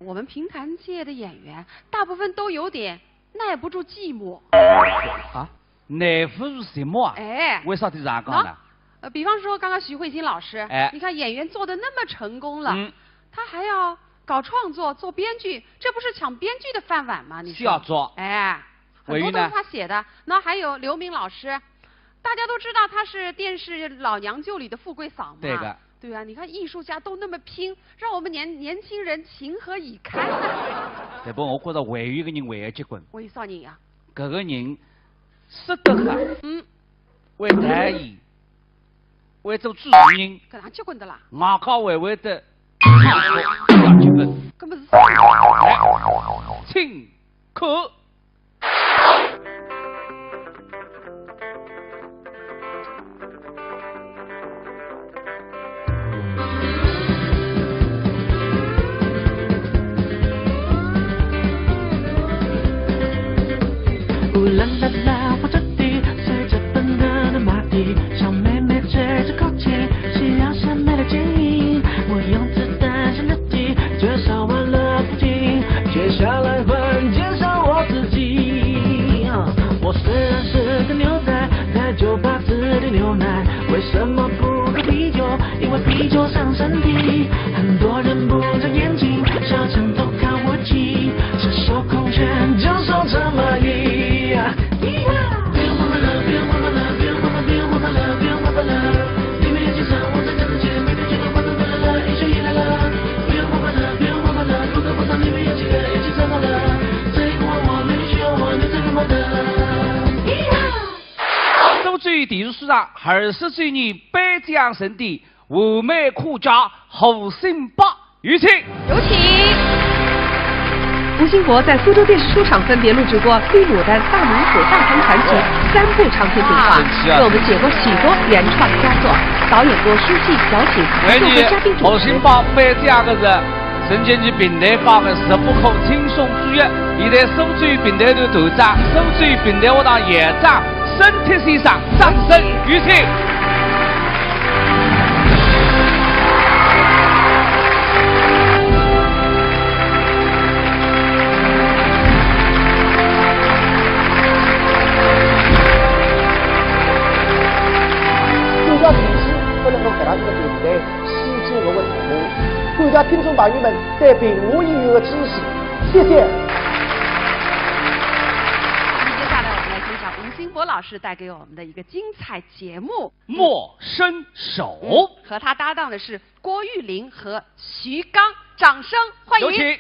我们评弹界的演员大部分都有点耐不住寂寞。啊，耐不住寂寞啊？哎。为啥体这样讲呢？喏，呃，比方说刚刚徐惠新老师，哎。你看演员做得那么成功了，嗯。他还要搞创作、做编剧，这不是抢编剧的饭碗吗？你说？是要做。哎，很多都是他写的。那还有刘明老师，大家都知道他是电视《老娘舅》里的富贵嫂嘛。对的。对啊，你看艺术家都那么拼，让我们年，年轻人情何以堪啊？对，不过我觉得还有一个人还要结棍。还有啥人呀？搿个人说得好，嗯。会弹琴，会做主持人，搿哪结棍的啦？外加还会得唱歌，要结棍。搿么是啥人？哎，请看。 乌啦啦啦，火车底，随着奔腾的马蹄，小妹妹吹着口琴，需要什么的建议？我用子弹型的 介绍完了自己，接下来换介绍我自己。我虽然是个牛仔，在酒吧只点牛奶，为什么不喝啤酒？因为啤酒伤身体。很多人不眨眼睛，小强偷看我记，赤手空拳就说这么一。 苏州电视书场二十周年颁奖盛典，完美客家胡新宝。 有请。有请。胡新博在苏州电视书场分别录制过《绿牡丹》《大猛虎》《大唐传奇》三部长篇电视剧，为我们写过许多原创佳作，导演过《书记》《小姐》，做过嘉宾主持。胡新宝颁奖的是，沈建奇评弹界的十不可轻松之一，现在苏州评弹团团长、苏州评弹学堂校长 沈铁先生，掌声有请。国家电视不能够搿样子个平台，失去我们大家听众朋友们对评委演员的支持，谢谢。接下来我们来欣赏吴兴博老师带给我们的一个精彩节目《莫伸手》。嗯，和他搭档的是郭玉林和徐刚，掌声欢迎。有请。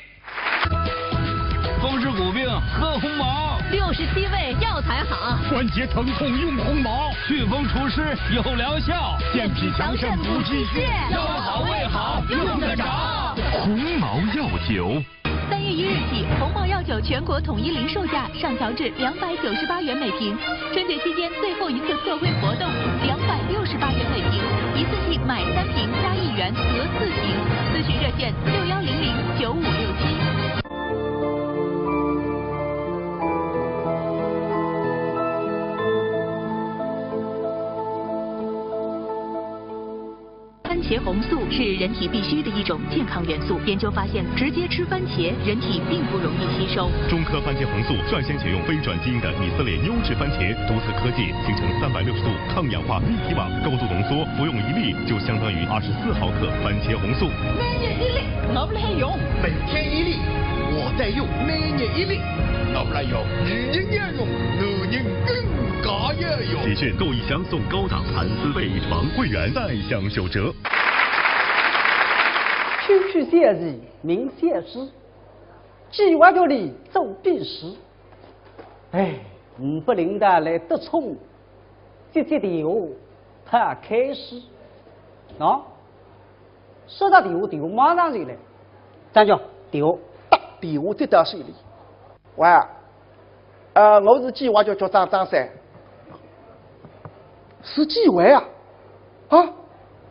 风湿骨病喝鸿茅，六十七味药材好，关节疼痛用鸿茅，祛风除湿有疗效，健脾强肾补气血，腰好胃好用得着。鸿茅药酒。三月一日起，鸿茅药酒全国统一零售价上调至两百九十八元每瓶。春节期间最后一次特惠活动，两百六十八元每瓶，一次性买三瓶加一元得四瓶。咨询热线六幺零零九五六七。番茄红素是人体必需的一种健康元素。研究发现，直接吃番茄，人体并不容易吸收。中科番茄红素率先采用非转基因的以色列优质番茄，独特科技形成三百六十度抗氧化立体网，高度浓缩，服用一粒就相当于二十四毫克番茄红素。每日一粒，我不来用。每天一粒，我在用。每日一粒，我不来用。女人也用，男人更加也用。喜讯购一箱送高档蚕丝被床，会员再享九折。区区小事，民小事，计划局里做比试。哎，唔不领导来得宠，接接电话，怕开始。喏，说到电话，电话马上就来。张局，电话。打电话接到手里。喂，呃，我是计划局局长张三。是几位啊？啊？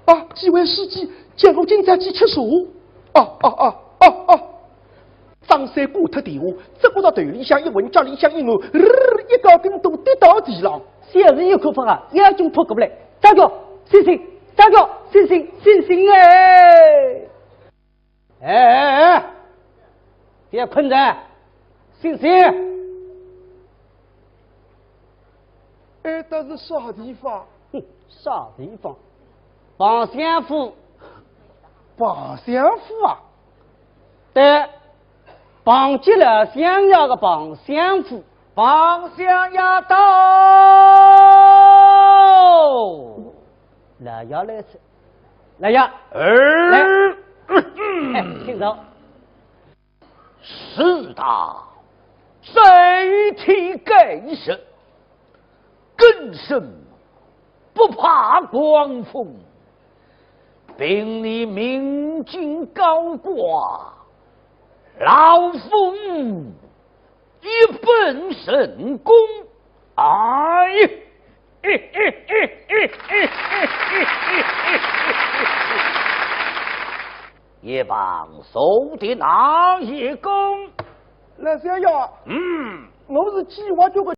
啊，几位书记，叫我今朝去吃茶。哦，哦，哦，哦，哦。张三挂脱电话，只觉着头里向一昏，脚里向一软，日，一个跟斗跌到地浪。小事有可怕啊，要紧扑过来。张局，醒醒，张局，醒醒，醒醒哎！哎，哎，哎，别困着，醒醒。哎，这是啥地方？哼，啥地方？房相府。房相府啊？对，房间里向要个房相府。房相爷到。老爷来了，老爷。哎。来。哎，请坐。 世道在天盖世，更生不怕狂风。凭你明镜高挂，老夫一本神功。哎，一旁坐的哪一个？老相爷，嗯。我是计划局个